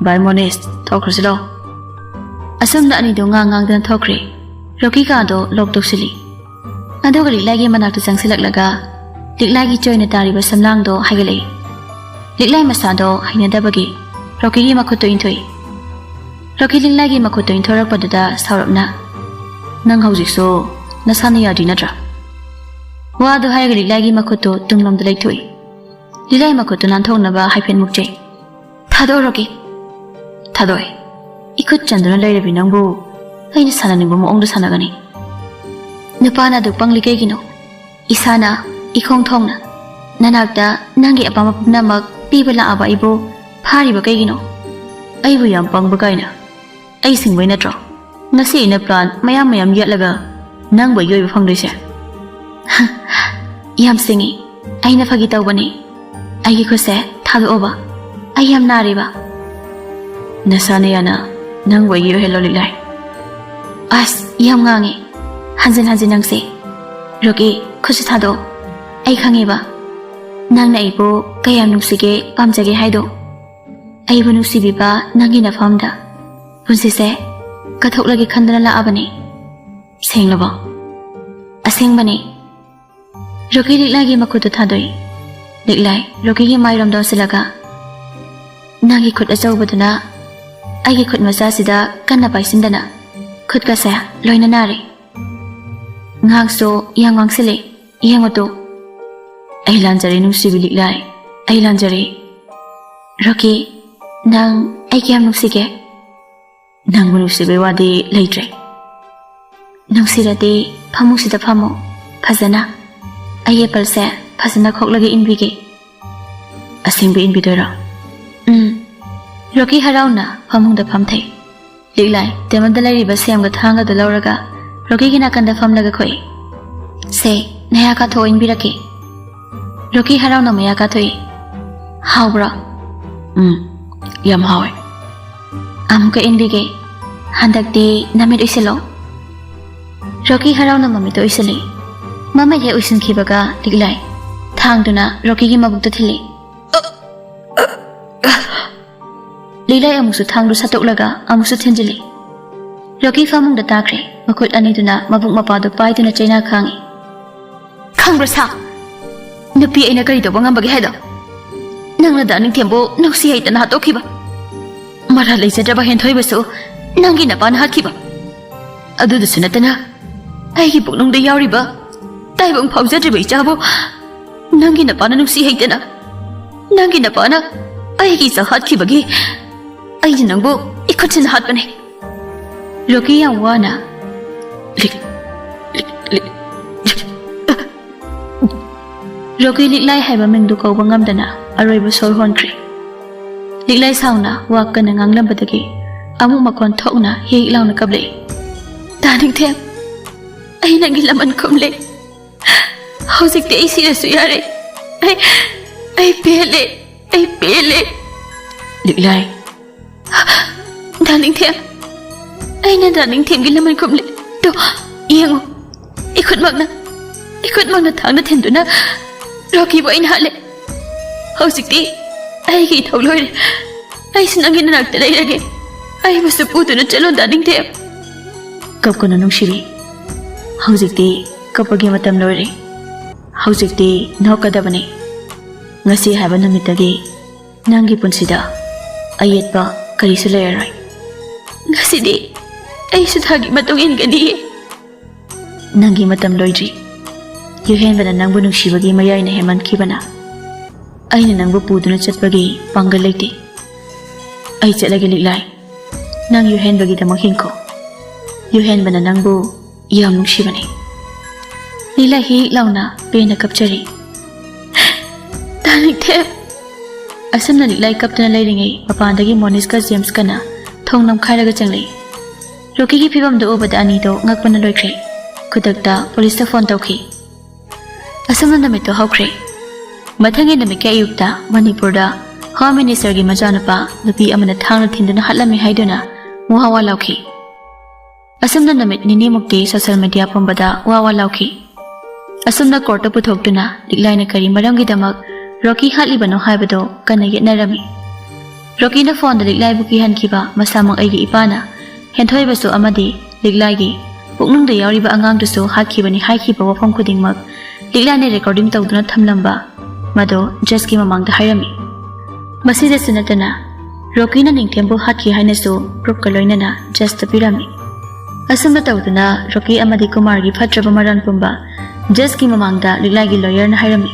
"ꯕꯥꯏ ꯃꯣꯅꯤꯁ, ꯊꯣꯛꯈ꯭ꯔꯁꯤ ꯂꯥꯎ꯫" ꯑꯁꯨꯝꯅ ꯑꯅꯤꯗꯣ ꯉꯥꯡ ꯉꯥꯡꯗꯅ ꯊꯣꯛꯈ꯭ꯔꯦ꯫ ꯔꯣꯀꯤ ꯀꯥꯗꯣ ꯂꯣꯛ ꯇꯧꯁꯤꯜꯂꯤ꯫ ꯑꯗꯨꯒ ꯂꯤꯛꯂꯥꯏꯒꯤ ꯃꯅꯥꯛꯇ ꯆꯪꯁꯤꯜꯂꯛꯂꯒ ꯂꯤꯛꯂꯥꯏꯒꯤ ꯆꯣꯏꯅ ꯇꯥꯔꯤꯕ ꯁꯝꯂꯥꯡꯗꯣ ꯍꯥꯏꯒꯠꯂꯛꯏ꯫ ꯂꯤꯛꯂꯥꯏ ꯃꯁꯥꯗꯣ ꯍꯩꯅꯗꯕꯒꯤ ꯔꯣꯀꯤꯒꯤ ꯃꯈꯨꯠꯇꯣ ꯏꯟꯊꯣꯛꯏ꯫ ꯔꯣꯀꯤ ꯂꯤꯛꯂꯥꯏꯒꯤ ꯃꯈꯨꯠꯇꯣ ꯏꯟꯊꯣꯔꯛꯄꯗꯨꯗ ꯁꯥꯎꯔꯞꯅ, "ꯅꯪ ꯍꯧꯖꯤꯛꯁꯨ ꯅꯁꯥꯅ ꯌꯥꯗ꯭ꯔꯤ ꯅꯠꯇ꯭ꯔꯥ?" ꯋꯥꯗꯨ ꯍꯥꯏꯔꯒ ꯂꯤꯛꯂꯥꯏꯒꯤ ꯃꯈꯨꯠꯇꯨ ꯇꯨꯡꯂꯣꯝꯗ ꯂꯩꯊꯣꯛꯏ꯫ ꯂꯤꯛꯂꯥꯏ ꯃꯈꯨꯠꯇꯨ ꯅꯥꯟꯊꯣꯛꯅꯕ ꯍꯥꯏꯐꯦꯠ ꯃꯨꯛꯆꯩ꯫ "ꯊꯥꯗꯣꯛꯑꯣ ꯔꯣꯀꯤ꯫" "ꯊꯥꯗꯣꯛꯑꯦ꯫ ꯏꯈꯨꯠ ꯆꯟꯗꯨꯅ ꯂꯩꯔꯕꯤ ꯅꯪꯕꯨ ꯑꯩꯅ ꯁꯥꯟꯅꯅꯤꯡꯕ ꯃꯑꯣꯡꯗ ꯁꯥꯟꯅꯒꯅꯤ?" "ꯅꯨꯄꯥꯅ ꯑꯗꯨꯛ ꯄꯪꯂꯤ ꯀꯩꯒꯤꯅꯣ? ꯏꯁꯥꯅ, ꯏꯈꯣꯡ ꯊꯣꯡꯅ, ꯅꯅꯥꯛꯇ ꯅꯪꯒꯤ ꯑꯄꯥꯝꯕ ꯄꯨꯝꯅꯃꯛ ꯄꯤꯕ ꯂꯥꯛꯑꯕ ꯑꯩꯕꯨ ꯐꯥꯔꯤꯕ ꯀꯩꯒꯤꯅꯣ?" "ꯑꯩꯕꯨ ꯌꯥꯝ ꯄꯪꯕ ꯀꯥꯏꯅ? ꯑꯩ ꯁꯤꯡꯕꯩ ꯅꯠꯇ꯭ꯔꯣ? ꯉꯁꯤ ꯑꯩꯅ ꯄ꯭ꯂꯥꯟ ꯃꯌꯥꯝ ꯃꯌꯥꯝ ꯌꯦꯠꯂꯒ ꯅꯪꯕꯨ ꯑꯩꯒꯤ ꯑꯣꯏꯕ ꯐꯪꯗꯣꯏꯁꯦ?" "ꯌꯥꯝ ꯁꯤꯡꯉꯤ꯫ ꯑꯩꯅ ꯐꯥꯒꯤ ꯇꯧꯕꯅꯤ꯫ ꯑꯩꯒꯤ ꯈꯨꯠꯁꯦ ꯊꯥꯗꯣꯛꯑꯣꯕ꯫ ꯑꯩ ꯌꯥꯝ ꯅꯥꯔꯦꯕ꯫" "ꯅꯁꯥꯅ ꯌꯥꯅ ꯅꯪꯕꯨ ꯑꯩꯒꯤ ꯑꯣꯏꯍꯜꯂꯣ ꯂꯤꯛꯂꯥꯏ꯫" "ꯑꯁ, ꯌꯥꯝ ꯉꯥꯡꯉꯦ꯫ ꯍꯟꯖꯤꯟ ꯍꯟꯖꯤꯟ ꯅꯪꯁꯦ꯫ ꯔꯣꯀꯤ, ꯈꯨꯠꯁꯦ ꯊꯥꯗꯣꯛꯑꯣ꯫ ꯑꯩ ꯈꯪꯉꯦꯕ ꯅꯪꯅ ꯑꯩꯕꯨ ꯀꯌꯥꯝ ꯅꯨꯡꯁꯤꯒꯦ, ꯄꯥꯝꯖꯒꯦ ꯍꯥꯏꯗꯣ꯫ ꯑꯩꯕꯨ ꯅꯨꯡꯁꯤꯕꯤꯕ ꯅꯪꯒꯤ ꯅꯐꯝꯗ ꯄꯨꯟꯁꯤꯁꯦ ꯀꯠꯊꯣꯛꯂꯒꯦ ꯈꯟꯗꯅ ꯂꯥꯛꯑꯕꯅꯦ꯫" "ꯁꯦꯡꯂꯕꯣ?" "ꯑꯁꯦꯡꯕꯅꯦ꯫" ꯔꯣꯀꯤ ꯂꯤꯛꯂꯥꯏꯒꯤ ꯃꯈꯨꯠꯇꯨ ꯊꯥꯗꯣꯛꯏ꯫ ꯂꯤꯛꯂꯥꯏ ꯔꯣꯀꯤꯒꯤ ꯃꯥꯏꯔꯣꯝꯗ ꯑꯣꯟꯁꯤꯜꯂꯒ, "ꯅꯪꯒꯤ ꯈꯨꯠ ꯑꯆꯧꯕꯗꯨꯅ ꯑꯩꯒꯤ ꯈꯨꯠ ꯃꯆꯥꯁꯤꯗ ꯀꯟꯅ ꯄꯥꯏꯁꯤꯟꯗꯅ ꯈꯨꯠꯀꯁꯦ ꯂꯣꯏꯅ ꯅꯥꯔꯦ꯫ ꯉꯥꯡꯁꯨ ꯌꯥꯝ ꯉꯥꯡꯁꯤꯜꯂꯦ꯫ ꯌꯦꯡꯉꯨ ꯇꯨ꯫" "ꯑꯩ ꯂꯥꯟꯖꯔꯦ ꯅꯨꯡꯁꯤꯕꯤ ꯂꯤꯛꯂꯥꯏ, ꯑꯩ ꯂꯥꯟꯖꯔꯦ꯫ ꯔꯣꯀꯤ, ꯅꯪ ꯑꯩ ꯀꯌꯥꯝ ꯅꯨꯡꯁꯤꯒꯦ?" "ꯅꯪꯕꯨ ꯅꯨꯡꯁꯤꯕꯩ ꯋꯥꯗꯤ ꯂꯩꯇ꯭ꯔꯦ꯫" "ꯅꯨꯡꯁꯤꯔꯗꯤ ꯐꯃꯨꯡꯁꯤꯗ ꯐꯝꯃꯣ ꯐꯖꯅ꯫ ꯑꯩ ꯑꯦꯄꯜꯁꯦ ꯐꯖꯅ ꯈꯣꯛꯂꯒ ꯏꯟꯕꯤꯒꯦ꯫" "ꯑꯁꯦꯡꯕ ꯏꯟꯕꯤꯗꯣꯏꯔꯣ?" "ꯎꯝ꯫" ꯔꯣꯀꯤ ꯍꯔꯥꯎꯅ ꯐꯃꯨꯡꯗ ꯐꯝꯊꯩ꯫ ꯂꯤꯛꯂꯥꯏ ꯇꯦꯕꯜꯗ ꯂꯩꯔꯤꯕ ꯁꯦꯝꯒ ꯊꯥꯡꯒꯗꯨ ꯂꯧꯔꯒ ꯔꯣꯀꯤꯒꯤ ꯅꯥꯀꯟꯗ ꯐꯝꯂꯒ ꯈꯣꯛꯏ꯫ "ꯁꯦ, ꯅꯌꯥ ꯀꯥꯊꯣꯛꯑꯣ, ꯏꯟꯕꯤꯔꯛꯀꯦ꯫" ꯔꯣꯀꯤ ꯍꯔꯥꯎꯅ ꯃꯌꯥ ꯀꯥꯊꯣꯛꯏ꯫ "ꯍꯥꯎꯕ꯭ꯔꯣ?" "ꯎꯝ, ꯌꯥꯝ ꯍꯥꯎꯋꯦ꯫" "ꯑꯃꯨꯛꯀ ꯏꯟꯕꯤꯒꯦ꯫" "ꯍꯟꯗꯛꯇꯤ ꯅꯃꯤꯠ ꯎꯏꯁꯤꯜꯂꯣ꯫" ꯔꯣꯀꯤ ꯍꯔꯥꯎꯅ ꯃꯃꯤꯠꯇꯣ ꯎꯏꯁꯤꯜꯂꯤ꯫ ꯃꯃꯩ ꯍꯦꯛ ꯎꯏꯁꯤꯟꯈꯤꯕꯒ ꯂꯤꯛꯂꯥꯏ ꯊꯥꯡꯗꯨꯅ ꯔꯣꯀꯤꯒꯤ ꯃꯕꯨꯛꯇ ꯊꯤꯜꯂꯤ꯫ ꯂꯤꯛꯂꯥꯏ ꯑꯃꯨꯛꯁꯨ ꯊꯥꯡꯗꯨ ꯁꯠꯇꯣꯛꯂꯒ ꯑꯃꯨꯛꯁꯨ ꯊꯤꯟꯖꯤꯜꯂꯤ꯫ ꯔꯣꯀꯤ ꯐꯃꯨꯡꯗ ꯇꯥꯈ꯭ꯔꯦ꯫ ꯃꯈꯨꯠ ꯑꯅꯤꯗꯨꯅ ꯃꯕꯨꯛ ꯃꯄꯥꯗꯨ ꯄꯥꯏꯗꯨꯅ ꯆꯩꯅꯥ ꯈꯥꯡꯉꯤ꯫ "ꯈꯪꯕ꯭ꯔꯥ ꯁꯥ? ꯅꯨꯄꯤ ꯑꯩꯅ ꯀꯔꯤ ꯇꯧꯕ ꯉꯝꯕꯒꯦ ꯍꯥꯏꯗꯣ? ꯅꯪꯅ ꯗꯥ ꯅꯤꯡꯊꯦꯝꯕꯨ ꯅꯨꯡꯁꯤ ꯍꯩꯇꯅ ꯍꯥꯠꯇꯣꯛꯈꯤꯕ꯫ ꯃꯔꯥꯜ ꯂꯩꯖꯗ꯭ꯔꯕ ꯍꯦꯟꯊꯣꯏꯕꯁꯨ ꯅꯪꯒꯤ ꯅꯄꯥꯅ ꯍꯥꯠꯈꯤꯕ꯫ ꯑꯗꯨꯗꯁꯨ ꯅꯠꯇꯅ ꯑꯩꯒꯤ ꯄꯨꯛꯅꯨꯡꯗ ꯌꯥꯎꯔꯤꯕ ꯇꯥꯏꯕꯪ ꯐꯥꯎꯖꯗ꯭ꯔꯤꯕ ꯏꯆꯥꯕꯨ ꯅꯪꯒꯤ ꯅꯄꯥꯅ ꯅꯨꯡꯁꯤ ꯍꯩꯇꯅ, ꯅꯪꯒꯤ ꯅꯄꯥꯅ ꯑꯩꯒꯤ ꯏꯆꯥ ꯍꯥꯠꯈꯤꯕꯒꯤ ꯑꯩꯅ ꯅꯪꯕꯨ ꯏꯈꯨꯠꯁꯤꯅ ꯍꯥꯠꯄꯅꯦ꯫" ꯔꯣꯀꯤ ꯌꯥꯝ ꯋꯥꯅ ꯂꯤꯛ-, ꯂꯤꯛ-, ꯂꯤꯛ-, ꯔꯣꯀꯤ ꯂꯤꯛꯂꯥꯏ ꯍꯥꯏꯕ ꯃꯤꯡꯗꯨ ꯀꯧꯕ ꯉꯝꯗꯅ ꯑꯔꯣꯏꯕ ꯁꯣꯔ ꯍꯣꯟꯈ꯭ꯔꯦ꯫ ꯂꯤꯛꯂꯥꯏ ꯁꯥꯎꯅ ꯋꯥ ꯀꯟꯅ ꯉꯥꯡꯂꯝꯕꯗꯒꯤ ꯑꯃꯨꯛ ꯃꯈꯣꯟ ꯊꯣꯛꯅ ꯍꯦꯛ ꯂꯥꯎꯅ ꯀꯞꯂꯛꯏ꯫ "ꯗꯥ ꯅꯤꯡꯊꯦꯝ, ꯑꯩ ꯅꯪꯒꯤ ꯂꯃꯟ ꯈꯨꯝꯂꯦ꯫ ꯍꯧꯖꯤꯛꯇꯤ ꯑꯩ ꯁꯤꯔꯁꯨ ꯌꯥꯔꯦ꯫ ꯑꯩ, ꯑꯩ ꯄꯦꯜꯂꯦ, ꯑꯩ ꯄꯦꯜꯂꯦ꯫" ꯂꯤꯛꯂꯥꯏ꯫ "ꯗꯥ ꯅꯤꯡꯊꯦꯝ, ꯑꯩꯅ ꯗꯥ ꯅꯤꯡꯊꯦꯝꯒꯤ ꯂꯃꯟ ꯈꯨꯝꯂꯦ꯫ ꯇꯣ, ꯌꯦꯡꯉꯨ, ꯏꯈꯨꯠꯃꯛꯅ, ꯏꯈꯨꯠꯃꯛꯅ ꯊꯥꯡꯅ ꯊꯤꯟꯗꯨꯅ ꯔꯣꯀꯤꯕꯨ ꯑꯩꯅ ꯍꯥꯠꯂꯦ꯫ ꯍꯧꯖꯤꯛꯇꯤ ꯑꯩꯒꯤ ꯏꯊꯧ ꯂꯣꯏꯔꯦ꯫ ꯑꯩꯁꯨ ꯅꯪꯒꯤ ꯅꯅꯥꯛꯇ ꯂꯩꯔꯒꯦ꯫ ꯑꯩꯕꯨꯁꯨ ꯄꯨꯗꯨꯅ ꯆꯠꯂꯣ ꯗꯥ ꯅꯤꯡꯊꯦꯝ꯫" "ꯀꯞꯀꯅꯨ ꯅꯨꯡꯁꯤꯕꯤ꯫ ꯍꯧꯖꯤꯛꯇꯤ ꯀꯞꯄꯒꯤ ꯃꯇꯝ ꯂꯣꯏꯔꯦ꯫ ꯍꯧꯖꯤꯛꯇꯤ ꯅꯣꯛꯀꯗꯕꯅꯤ꯫ ꯉꯁꯤ ꯍꯥꯏꯕ ꯅꯨꯃꯤꯠꯇꯒꯤ ꯅꯪꯒꯤ ꯄꯨꯟꯁꯤꯗ ꯑꯌꯦꯠꯄ ꯀꯔꯤꯁꯨ ꯂꯩꯔꯔꯣꯏ꯫ ꯉꯁꯤꯗꯤ ꯑꯩꯁꯨ ꯊꯥꯒꯤ ꯃꯇꯨꯡ ꯏꯟꯒꯅꯤꯌꯦ꯫" "ꯅꯪꯒꯤ ꯃꯇꯝ ꯂꯣꯏꯗ꯭ꯔꯤ꯫ ꯌꯨꯍꯦꯟꯕꯅ ꯅꯪꯕꯨ ꯅꯨꯡꯁꯤꯕꯒꯤ ꯃꯌꯥꯏꯅ ꯍꯦꯟꯃꯟꯈꯤꯕꯅ ꯑꯩꯅ ꯅꯪꯕꯨ ꯄꯨꯗꯨꯅ ꯆꯠꯄꯒꯤ ꯄꯥꯡꯒꯜ ꯂꯩꯇꯦ꯫ ꯑꯩ ꯆꯠꯂꯒꯦ ꯂꯤꯛꯂꯥꯏ꯫ ꯅꯪ ꯌꯨꯍꯦꯟꯕꯒꯤꯗꯃꯛ ꯍꯤꯡꯈꯣ꯫ ꯌꯨꯍꯦꯟꯕꯅ ꯅꯪꯕꯨ ꯌꯥꯝ ꯅꯨꯡꯁꯤꯕꯅꯤ꯫" ꯂꯤꯛꯂꯥꯏ ꯍꯤꯛ ꯂꯥꯎꯅ ꯄꯦꯟꯅ ꯀꯞꯆꯔꯤ꯫ "ꯗꯥ ꯅꯤꯡꯊꯦꯝ꯫" ꯑꯁꯨꯝꯅ ꯂꯤꯛꯂꯥꯏ ꯀꯞꯇꯨꯅ ꯂꯩꯔꯤꯉꯩ ꯃꯄꯥꯟꯗꯒꯤ ꯃꯣꯅꯤꯁꯀ ꯖꯦꯝꯁꯀꯅ ꯊꯣꯡ ꯅꯝꯈꯥꯏꯔꯒ ꯆꯪꯂꯛꯏ꯫ ꯔꯣꯀꯤꯒꯤ ꯐꯤꯕꯝꯗꯨ ꯎꯕꯗ ꯑꯅꯤꯗꯣ ꯉꯛꯄꯅ ꯂꯣꯏꯈ꯭ꯔꯦ꯫ ꯈꯨꯗꯛꯇ ꯄꯨꯂꯤꯁꯇ ꯐꯣꯟ ꯇꯧꯈꯤ꯫ ꯑꯁꯨꯝꯅ ꯅꯨꯃꯤꯠꯇꯨ ꯍꯧꯈ꯭ꯔꯦ꯫ ꯃꯊꯪꯒꯤ ꯅꯨꯃꯤꯠꯀꯤ ꯑꯌꯨꯛꯇ ꯃꯅꯤꯄꯨꯔꯗ ꯍꯣꯝ ꯃꯤꯅꯤꯁꯇꯔꯒꯤ ꯃꯆꯥꯅꯨꯄꯥ ꯅꯨꯄꯤ ꯑꯃꯅ ꯊꯥꯡꯅ ꯊꯤꯟꯗꯨꯅ ꯍꯥꯠꯂꯝꯃꯤ ꯍꯥꯏꯗꯨꯅ ꯋꯥ ꯋꯥ ꯂꯥꯎꯈꯤ꯫ ꯑꯁꯨꯝꯅ ꯅꯨꯃꯤꯠ ꯅꯤꯅꯤꯃꯨꯛꯇꯤ social media ꯄꯨꯝꯕꯗ ꯋꯥ ꯋꯥ ꯂꯥꯎꯈꯤ꯫ ꯑꯁꯨꯝꯅ courtꯇ ꯄꯨꯊꯣꯛꯇꯨꯅ ꯂꯤꯛꯂꯥꯏꯅ ꯀꯔꯤ ꯃꯔꯝꯒꯤꯗꯃꯛ ꯔꯣꯀꯤ ꯍꯥꯠꯂꯤꯕꯅꯣ ꯍꯥꯏꯕꯗꯣ ꯀꯟꯅ ꯌꯦꯠꯅꯔꯝꯃꯤ꯫ ꯔꯣꯀꯤꯅ phoneꯗ ꯂꯤꯛꯂꯥꯏꯕꯨ ꯀꯤꯍꯟꯈꯤꯕ ꯃꯁꯥꯃꯛ ꯑꯩꯒꯤ ꯏꯄꯥꯅ ꯍꯦꯟꯊꯣꯏꯕꯁꯨ ꯑꯃꯗꯤ ꯂꯤꯛꯂꯥꯏꯒꯤ ꯄꯨꯛꯅꯨꯡꯗ ꯌꯥꯎꯔꯤꯕ ꯑꯉꯥꯡꯗꯨꯁꯨ ꯍꯥꯠꯈꯤꯕꯅꯤ ꯍꯥꯏꯈꯤꯕ ꯋꯥꯐꯝ ꯈꯨꯗꯤꯡꯃꯛ ꯂꯤꯛꯂꯥꯏꯅ recording ꯇꯧꯗꯨꯅ ꯊꯝꯂꯝꯕ ꯃꯗꯣ judgeꯀꯤ ꯃꯃꯥꯡꯗ ꯍꯥꯏꯔꯝꯃꯤ꯫ ꯃꯁꯤꯗꯁꯨ ꯅꯠꯇꯅ ꯔꯣꯀꯤꯅ ꯅꯤꯡꯊꯦꯝꯕꯨ ꯍꯥꯠꯈꯤ ꯍꯥꯏꯅꯁꯨ proofꯀ ꯂꯣꯏꯅꯅ judgeꯇ ꯄꯤꯔꯝꯃꯤ꯫ ꯑꯁꯨꯝꯅ ꯇꯧꯗꯨꯅ ꯔꯣꯀꯤ ꯑꯃꯗꯤ ꯀꯨꯃꯥꯔꯒꯤ ꯐꯠꯇ꯭ꯔꯕ ꯃꯔꯥꯜ ꯄꯨꯝꯕ judgeꯀꯤ ꯃꯃꯥꯡꯗ ꯂꯤꯛꯂꯥꯏꯒꯤ lawyerꯅ ꯍꯥꯏꯔꯝꯃꯤ꯫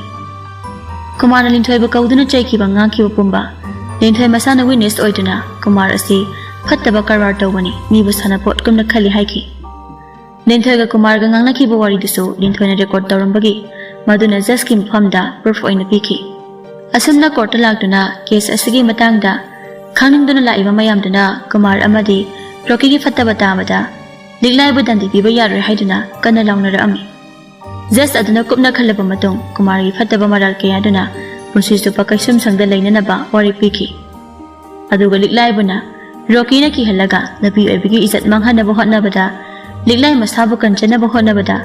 ꯀꯨꯃꯥꯔꯅ ꯂꯤꯟꯊꯣꯏꯕꯨ ꯀꯧꯗꯨꯅ ꯆꯩꯈꯤꯕ ꯉꯥꯡꯈꯤꯕ ꯄꯨꯝꯕ ꯂꯤꯟꯊꯣꯏ ꯃꯁꯥꯅ witness ꯑꯣꯏꯗꯨꯅ ꯀꯨꯃꯥꯔ ꯑꯁꯤ ꯐꯠꯇꯕ ꯀꯔꯕꯥꯔ ꯇꯧꯕꯅꯤ, ꯃꯤꯕꯨ ꯁꯥꯟꯅꯄꯣꯠꯀꯨꯝꯅ ꯈꯜꯂꯤ ꯍꯥꯏꯈꯤ꯫ ꯂꯤꯟꯊꯣꯏꯒ ꯀꯨꯃꯥꯔꯒ ꯉꯥꯡꯅꯈꯤꯕ ꯋꯥꯔꯤꯗꯨꯁꯨ ꯂꯤꯟꯊꯣꯏꯅ record ꯇꯧꯔꯝꯕꯒꯤ ꯃꯗꯨꯅ judgeꯀꯤ ꯃꯐꯝꯗ proof ꯑꯣꯏꯅ ꯄꯤꯈꯤ꯫ ꯑꯁꯨꯝꯅ courtꯇ ꯂꯥꯛꯇꯨꯅ case ꯑꯁꯤꯒꯤ ꯃꯇꯥꯡꯗ ꯈꯪꯅꯤꯡꯗꯨꯅ ꯂꯥꯛꯏꯕ ꯃꯌꯥꯝꯗꯨꯅ ꯀꯨꯃꯥꯔ ꯑꯃꯗꯤ ꯔꯣꯀꯤꯒꯤ ꯐꯠꯇꯕ ꯇꯥꯕꯗ ꯂꯤꯛꯂꯥꯏꯕꯨ ꯗꯟꯗꯤ ꯄꯤꯕ ꯌꯥꯔꯣꯏ ꯍꯥꯏꯗꯨꯅ ꯀꯟꯅ ꯂꯥꯎꯅꯔꯛꯑꯝꯃꯤ꯫ Judge ꯑꯗꯨꯅ ꯀꯨꯞꯅ ꯈꯜꯂꯕ ꯃꯇꯨꯡ ꯀꯨꯃꯥꯔꯒꯤ ꯐꯠꯇꯕ ꯃꯔꯥꯜ ꯀꯌꯥꯗꯨꯅ ꯄꯨꯟꯁꯤ ꯆꯨꯞꯄ ꯀꯩꯁꯨꯝꯁꯪꯗ ꯂꯩꯅꯅꯕ ꯋꯥꯔꯦꯞ ꯄꯤꯈꯤ꯫ ꯑꯗꯨꯒ ꯂꯤꯛꯂꯥꯏꯕꯨꯅ ꯔꯣꯀꯤꯅ ꯀꯤꯍꯜꯂꯒ ꯅꯨꯄꯤ ꯑꯣꯏꯕꯒꯤ ꯏꯖꯠ ꯃꯥꯡꯍꯟꯅꯕ ꯍꯣꯠꯅꯕꯗ, ꯂꯤꯛꯂꯥꯏ ꯃꯁꯥꯕꯨ ꯀꯟꯖꯅꯕ ꯍꯣꯠꯅꯕꯗ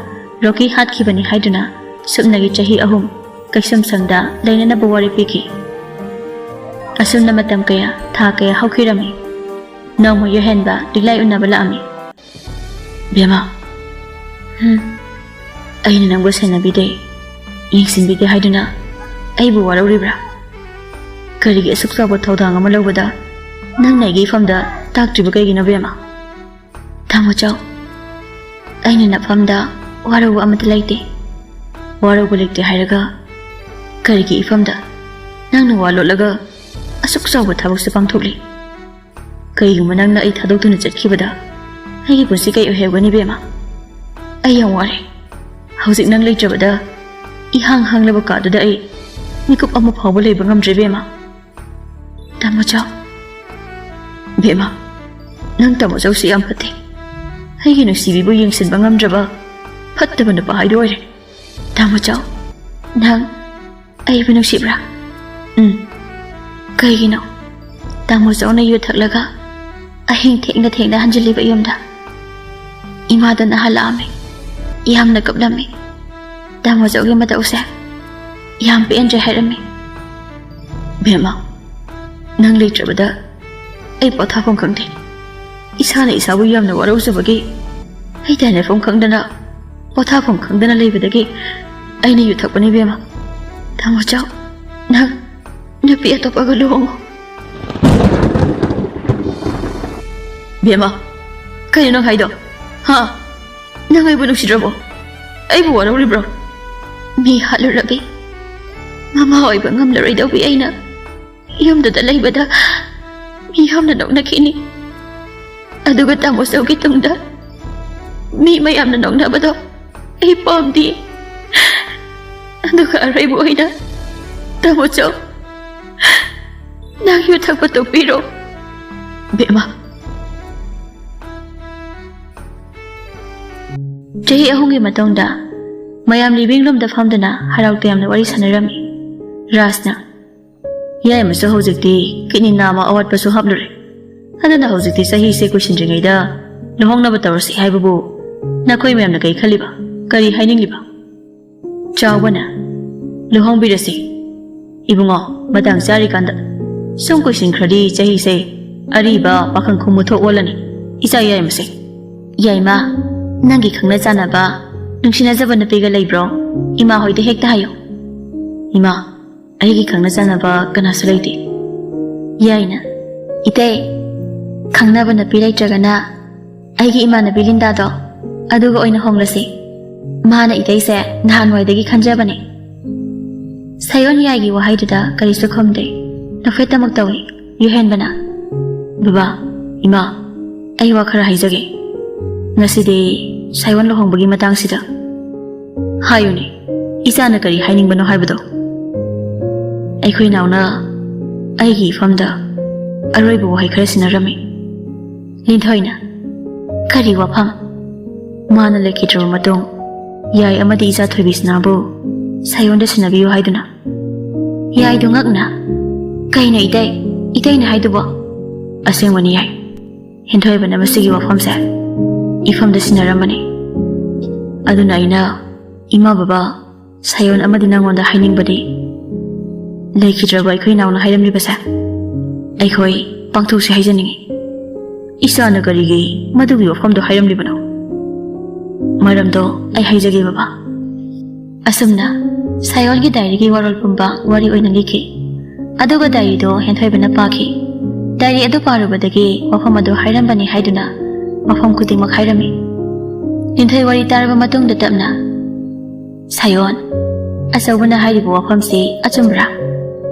ꯔꯣꯀꯤ ꯍꯥꯠꯈꯤꯕꯅꯤ ꯍꯥꯏꯗꯨꯅ ꯁꯨꯞꯅꯒꯤ ꯆꯍꯤ ꯑꯍꯨꯝ ꯀꯩꯁꯨꯝꯁꯪꯗ ꯂꯩꯅꯅꯕ ꯋꯥꯔꯦꯞ ꯄꯤꯈꯤ꯫ ꯑꯁꯨꯝꯅ ꯃꯇꯝ ꯀꯌꯥ, ꯊꯥ ꯀꯌꯥ ꯍꯧꯈꯤꯔꯝꯃꯤ꯫ ꯅꯣꯡꯃ ꯌꯣꯍꯦꯟꯕ ꯂꯤꯛꯂꯥꯏ ꯎꯅꯕ ꯂꯥꯛꯑꯝꯃꯤ꯫ "ꯕꯦꯝꯃ, ꯍꯝ, ꯑꯩꯅ ꯅꯪꯕꯨ ꯁꯦꯟꯅꯕꯤꯗꯦ, ꯌꯦꯡꯁꯤꯟꯕꯤꯗꯦ ꯍꯥꯏꯗꯨꯅ ꯑꯩꯕꯨ ꯋꯥꯔꯧꯔꯤꯕ꯭ꯔꯥ? ꯀꯔꯤꯒꯤ ꯑꯁꯨꯛ ꯆꯥꯎꯕ ꯊꯧꯗꯥꯡ ꯑꯃ ꯂꯧꯕꯗ ꯅꯪꯅ ꯑꯩꯒꯤ ꯏꯐꯝꯗ ꯇꯥꯛꯇ꯭ꯔꯤꯕ ꯀꯩꯒꯤꯅꯣ, ꯕꯦꯝꯃ?" "ꯇꯥꯃꯣ ꯆꯥꯎ, ꯑꯩꯅ ꯅꯐꯝꯗ ꯋꯥꯔꯧꯕ ꯑꯃꯠꯇ ꯂꯩꯇꯦ꯫ ꯋꯥꯔꯧꯕ ꯂꯩꯇꯦ ꯍꯥꯏꯔꯒ ꯀꯔꯤꯒꯤ ꯏꯐꯝꯗ ꯅꯪꯅ ꯋꯥ ꯂꯣꯠꯂꯒ ꯑꯁꯨꯛ ꯆꯥꯎꯕ ꯊꯕꯛꯁꯦ ꯄꯥꯡꯊꯣꯛꯂꯤ? ꯀꯩꯒꯨꯝꯕ ꯅꯪꯅ ꯑꯩ ꯊꯥꯗꯣꯛꯇꯨꯅ ꯆꯠꯈꯤꯕꯗ ꯑꯩꯒꯤ ꯄꯨꯟꯁꯤ ꯀꯩ ꯑꯣꯏꯍꯧꯒꯅꯤ, ꯕꯦꯝꯃ? ꯑꯩ ꯌꯥꯝ ꯋꯥꯔꯦ꯫ ꯍꯧꯖꯤꯛ ꯅꯪ ꯂꯩꯇ꯭ꯔꯕꯗ ꯏꯍꯥꯡ ꯍꯥꯡꯂꯕ ꯀꯥꯗꯨꯗ ꯑꯩ ꯃꯤꯀꯨꯞ ꯑꯃ ꯐꯥꯎꯕ ꯂꯩꯕ ꯉꯝꯗ꯭ꯔꯦ, ꯕꯦꯝꯃ꯫ ꯇꯥꯃꯣ ꯆꯥꯎ, ꯕꯦꯝꯃ, ꯅꯪ ꯇꯥꯃꯣ ꯆꯥꯎꯁꯤ ꯌꯥꯝ ꯐꯠꯇꯦ꯫ ꯑꯩꯒꯤ ꯅꯨꯡꯁꯤꯕꯤꯕꯨ ꯌꯦꯡꯁꯤꯟꯕ ꯉꯝꯗ꯭ꯔꯕ ꯐꯠꯇꯕ ꯅꯨꯄꯥ ꯍꯥꯏꯗꯣ ꯑꯣꯏꯔꯦ꯫ ꯇꯥꯃꯣ ꯆꯥꯎ, ꯅꯪ ꯑꯩꯕꯨ ꯅꯨꯡꯁꯤꯕ꯭ꯔꯥ?" "ꯎꯝ꯫ ꯀꯩꯒꯤꯅꯣ ꯇꯥꯃꯣ ꯆꯥꯎꯅ ꯌꯨ ꯊꯛꯂꯒ ꯑꯍꯤꯡ ꯊꯦꯡꯅ ꯊꯦꯡꯅ ꯍꯟꯖꯤꯜꯂꯤꯕ ꯌꯨꯝꯗ꯫ ꯏꯃꯥꯗꯅ ꯍꯜꯂꯛꯑꯝꯃꯤ꯫ ꯌꯥꯝꯅ ꯀꯞꯂꯝꯃꯤ꯫ ꯇꯥꯃꯣꯆꯧꯒꯤ ꯃꯇꯧꯁꯦ ꯌꯥꯝ ꯄꯦꯟꯗ꯭ꯔꯦ ꯍꯥꯏꯔꯝꯃꯤ꯫ "ꯕꯦꯝꯃ, ꯅꯪ ꯂꯩꯇ꯭ꯔꯕꯗ ꯑꯩ ꯄꯣꯊꯥꯐꯝ ꯈꯪꯗꯦ꯫ ꯏꯁꯥꯅ ꯏꯁꯥꯕꯨ ꯌꯥꯝꯅ ꯋꯥꯔꯧꯖꯕꯒꯤ ꯑꯩ ꯇꯥꯏꯅꯐꯝ ꯈꯪꯗꯅ ꯄꯣꯊꯥꯐꯝ ꯈꯪꯗꯅ ꯂꯩꯕꯗꯒꯤ ꯑꯩꯅ ꯌꯨ ꯊꯛꯄꯅꯤ ꯕꯦꯝꯃ꯫ ꯇꯥꯃꯣꯆꯧ, ꯅꯪ ꯅꯨꯄꯤ ꯑꯇꯣꯞꯄꯒ ꯂꯨꯍꯣꯡꯉꯣ꯫" "ꯕꯦꯝꯃ, ꯀꯩꯅꯣ ꯅꯪ ꯍꯥꯏꯗꯣ? ꯍꯥ? ꯅꯪ ꯑꯩꯕꯨ ꯅꯨꯡꯁꯤꯗ꯭ꯔꯕꯣ? ꯑꯩꯕꯨ ꯋꯥꯔꯧꯔꯤꯕ꯭ꯔꯣ?" "ꯃꯤ ꯍꯥꯠꯂꯨꯔꯕꯤ ꯃꯃꯥ ꯑꯣꯏꯕ ꯉꯝꯂꯔꯣꯏꯗꯧꯕꯤ ꯑꯩꯅ ꯌꯨꯝꯗꯨꯗ ꯂꯩꯕꯗ ꯃꯤ ꯌꯥꯝꯅ ꯅꯣꯛꯅꯈꯤꯅꯤ꯫ ꯑꯗꯨꯒ ꯇꯥꯃꯣꯆꯧꯒꯤ ꯇꯨꯡꯗ ꯃꯤ ꯃꯌꯥꯝꯅ ꯅꯣꯛꯅꯕꯗꯣ ꯑꯩ ꯄꯥꯝꯗꯦ꯫ ꯑꯗꯨꯒ ꯑꯔꯣꯏꯕ ꯑꯣꯏꯅ, ꯇꯥꯃꯣꯆꯧ, ꯅꯪ ꯌꯨ ꯊꯛꯄ ꯇꯣꯛꯄꯤꯔꯣ꯫" ꯕꯦꯝꯃ꯫ ꯆꯍꯤ ꯑꯍꯨꯝꯒꯤ ꯃꯇꯨꯡꯗ ꯃꯌꯥꯝ ꯂꯤꯚꯤꯡ ꯔꯨꯝꯗ ꯐꯝꯗꯨꯅ ꯍꯔꯥꯎ ꯇꯌꯥꯝꯅ ꯋꯥꯔꯤ ꯁꯥꯟꯅꯔꯝꯃꯤ꯫ ꯔꯥꯖꯅ, "ꯌꯥꯏꯃꯁꯨ ꯍꯧꯖꯤꯛꯇꯤ ꯀꯤꯠꯅꯤ ꯅꯥꯝꯃ ꯑꯋꯥꯠꯄꯁꯨ ꯍꯥꯞꯂꯨꯔꯦ꯫ ꯑꯗꯨꯅ ꯍꯧꯖꯤꯛꯇꯤ ꯆꯍꯤꯁꯦ ꯀꯨꯏꯁꯤꯟꯗ꯭ꯔꯤꯉꯩꯗ ꯂꯨꯍꯣꯡꯅꯕ ꯇꯧꯔꯁꯤ ꯍꯥꯏꯕꯕꯨ ꯅꯈꯣꯏ ꯃꯌꯥꯝꯅ ꯀꯩ ꯈꯜꯂꯤꯕ? ꯀꯔꯤ ꯍꯥꯏꯅꯤꯡꯂꯤꯕ?" ꯆꯥꯎꯕꯅ, "ꯂꯨꯍꯣꯡꯕꯤꯔꯁꯤ ꯏꯕꯨꯡꯉꯣ, ꯃꯇꯥꯡ ꯆꯥꯔꯤꯀꯥꯟꯗ꯫ ꯁꯨꯝ ꯀꯨꯏꯁꯤꯟꯈ꯭ꯔꯗꯤ ꯆꯍꯤꯁꯦ ꯑꯔꯤꯕ ꯄꯥꯈꯪ ꯈꯨꯃꯨ ꯊꯣꯛ ꯑꯣꯜꯂꯅꯤ ꯏꯆꯥ ꯌꯥꯏꯃꯁꯦ꯫" "ꯌꯥꯏꯃ, ꯅꯪꯒꯤ ꯈꯪꯅ ꯆꯥꯟꯅꯕ, ꯅꯨꯡꯁꯤꯅꯖꯕ ꯅꯨꯄꯤꯒ ꯂꯩꯕ꯭ꯔꯣ? ꯏꯃꯥ ꯍꯣꯏꯗ ꯍꯦꯛꯇ ꯍꯥꯏꯌꯨ꯫" "ꯏꯃꯥ, ꯑꯩꯒꯤ ꯈꯪꯅ ꯆꯥꯟꯅꯕ ꯀꯅꯥꯁꯨ ꯂꯩꯇꯦ꯫" ꯌꯥꯏꯅ, "ꯏꯇꯩ, ꯈꯪꯅꯕ ꯅꯨꯄꯤ ꯂꯩꯇ꯭ꯔꯒꯅ ꯑꯩꯒꯤ ꯏꯃꯥꯟꯅꯕꯤ ꯂꯤꯟꯗꯥꯗꯣ ꯑꯗꯨꯒ ꯑꯣꯏꯅ ꯍꯣꯡꯂꯁꯤ꯫ ꯃꯥꯅ ꯏꯇꯩꯁꯦ ꯅꯍꯥꯟꯋꯥꯏꯗꯒꯤ ꯈꯟꯖꯕꯅꯦ꯫" ꯁꯥꯌꯣꯟ ꯌꯥꯏꯒꯤ ꯋꯥꯍꯩꯗꯨꯗ ꯀꯔꯤꯁꯨ ꯈꯨꯝꯗꯦ꯫ ꯅꯣꯛꯐꯦꯠꯇꯃꯛ ꯇꯧꯏ꯫ ꯌꯨꯍꯦꯟꯕꯅ, "ꯕꯕꯥ, ꯏꯃꯥ, ꯑꯩ ꯋꯥ ꯈꯔ ꯍꯥꯏꯖꯒꯦ꯫ ꯉꯁꯤꯗꯤ ꯁꯥꯌꯣꯟ ꯂꯨꯍꯣꯡꯕꯒꯤ ꯃꯇꯥꯡꯁꯤꯗ ꯍꯥꯏꯌꯨꯅꯦ, ꯏꯆꯥꯅ ꯀꯔꯤ ꯍꯥꯏꯅꯤꯡꯕꯅꯣ ꯍꯥꯏꯕꯗꯣ꯫" ꯑꯩꯈꯣꯏ ꯅꯥꯎꯅ ꯑꯩꯒꯤ ꯏꯐꯝꯗ ꯑꯔꯣꯏꯕ ꯋꯥꯍꯩ ꯈꯔ ꯁꯤꯟꯅꯔꯝꯃꯤ꯫ ꯂꯤꯟꯊꯣꯏꯅ, "ꯀꯔꯤ ꯋꯥꯐꯝ?" "ꯃꯥꯅ ꯂꯩꯈꯤꯗ꯭ꯔꯕ ꯃꯇꯨꯡ ꯌꯥꯏ ꯑꯃꯗꯤ ꯏꯆꯥ ꯊꯣꯏꯕꯤꯁꯅꯥꯕꯨ ꯁꯥꯌꯣꯟꯗ ꯁꯤꯟꯅꯕꯤꯌꯨ ꯍꯥꯏꯗꯨꯅ꯫" ꯌꯥꯏꯗꯨ ꯉꯛꯅ, "ꯀꯩꯅꯣ ꯏꯇꯩ, ꯏꯇꯩꯅ ꯍꯥꯏꯗꯨꯕꯣ?" "ꯑꯁꯦꯡꯕꯅꯤ ꯌꯥꯏ꯫ ꯍꯦꯟꯊꯣꯏꯕꯅ ꯃꯁꯤꯒꯤ ꯋꯥꯐꯝꯁꯦ ꯏꯐꯝꯗ ꯁꯤꯟꯅꯔꯝꯕꯅꯤ꯫ ꯑꯗꯨꯅ ꯑꯩꯅ, "ꯏꯃꯥ ꯕꯕꯥ, ꯁꯥꯌꯣꯟ ꯑꯃꯗꯤ ꯅꯪꯉꯣꯟꯗ ꯍꯥꯏꯅꯤꯡꯕꯗꯤ ꯂꯩꯈꯤꯗ꯭ꯔꯕ ꯑꯩꯈꯣꯏ ꯏꯅꯥꯎꯅ ꯍꯥꯏꯔꯝꯂꯤꯕꯁꯦ ꯑꯩꯈꯣꯏ ꯄꯥꯡꯊꯣꯛꯁꯤ ꯍꯥꯏꯖꯅꯤꯡꯏ꯫" "ꯏꯆꯥꯅ ꯀꯔꯤꯒꯤ ꯃꯗꯨꯒꯤ ꯋꯥꯐꯝꯗꯣ ꯍꯥꯏꯔꯝꯂꯤꯕꯅꯣ? ꯃꯔꯝꯗꯣ ꯑꯩ ꯍꯥꯏꯖꯒꯦ ꯕꯕꯥ꯫" ꯑꯁꯨꯝꯅ ꯁꯥꯌꯣꯟꯒꯤ ꯗꯥꯏꯔꯤꯒꯤ ꯋꯥꯔꯣꯜ ꯄꯨꯝꯕ ꯋꯥꯔꯤ ꯑꯣꯏꯅ ꯂꯤꯈꯤ꯫ ꯑꯗꯨꯒ ꯗꯥꯏꯔꯤꯗꯣ ꯍꯦꯟꯊꯣꯏꯕꯅ ꯄꯥꯈꯤ꯫ ꯗꯥꯏꯔꯤ ꯑꯗꯨ ꯄꯥꯔꯨꯕꯗꯒꯤ ꯋꯥꯐꯝ ꯑꯗꯨ ꯍꯥꯏꯔꯝꯕꯅꯤ ꯍꯥꯏꯗꯨꯅ ꯃꯐꯝ ꯈꯨꯗꯤꯡꯃꯛ ꯍꯥꯏꯔꯝꯃꯤ꯫ ꯍꯦꯟꯊꯣꯏ ꯋꯥꯔꯤ ꯇꯥꯔꯕ ꯃꯇꯨꯡꯗ ꯇꯞꯅ, "ꯁꯥꯌꯣꯟ, ꯑꯆꯧꯕꯅ ꯍꯥꯏꯔꯤꯕ ꯋꯥꯐꯝꯁꯤ ꯑꯆꯨꯝꯕ꯭ꯔꯥ?"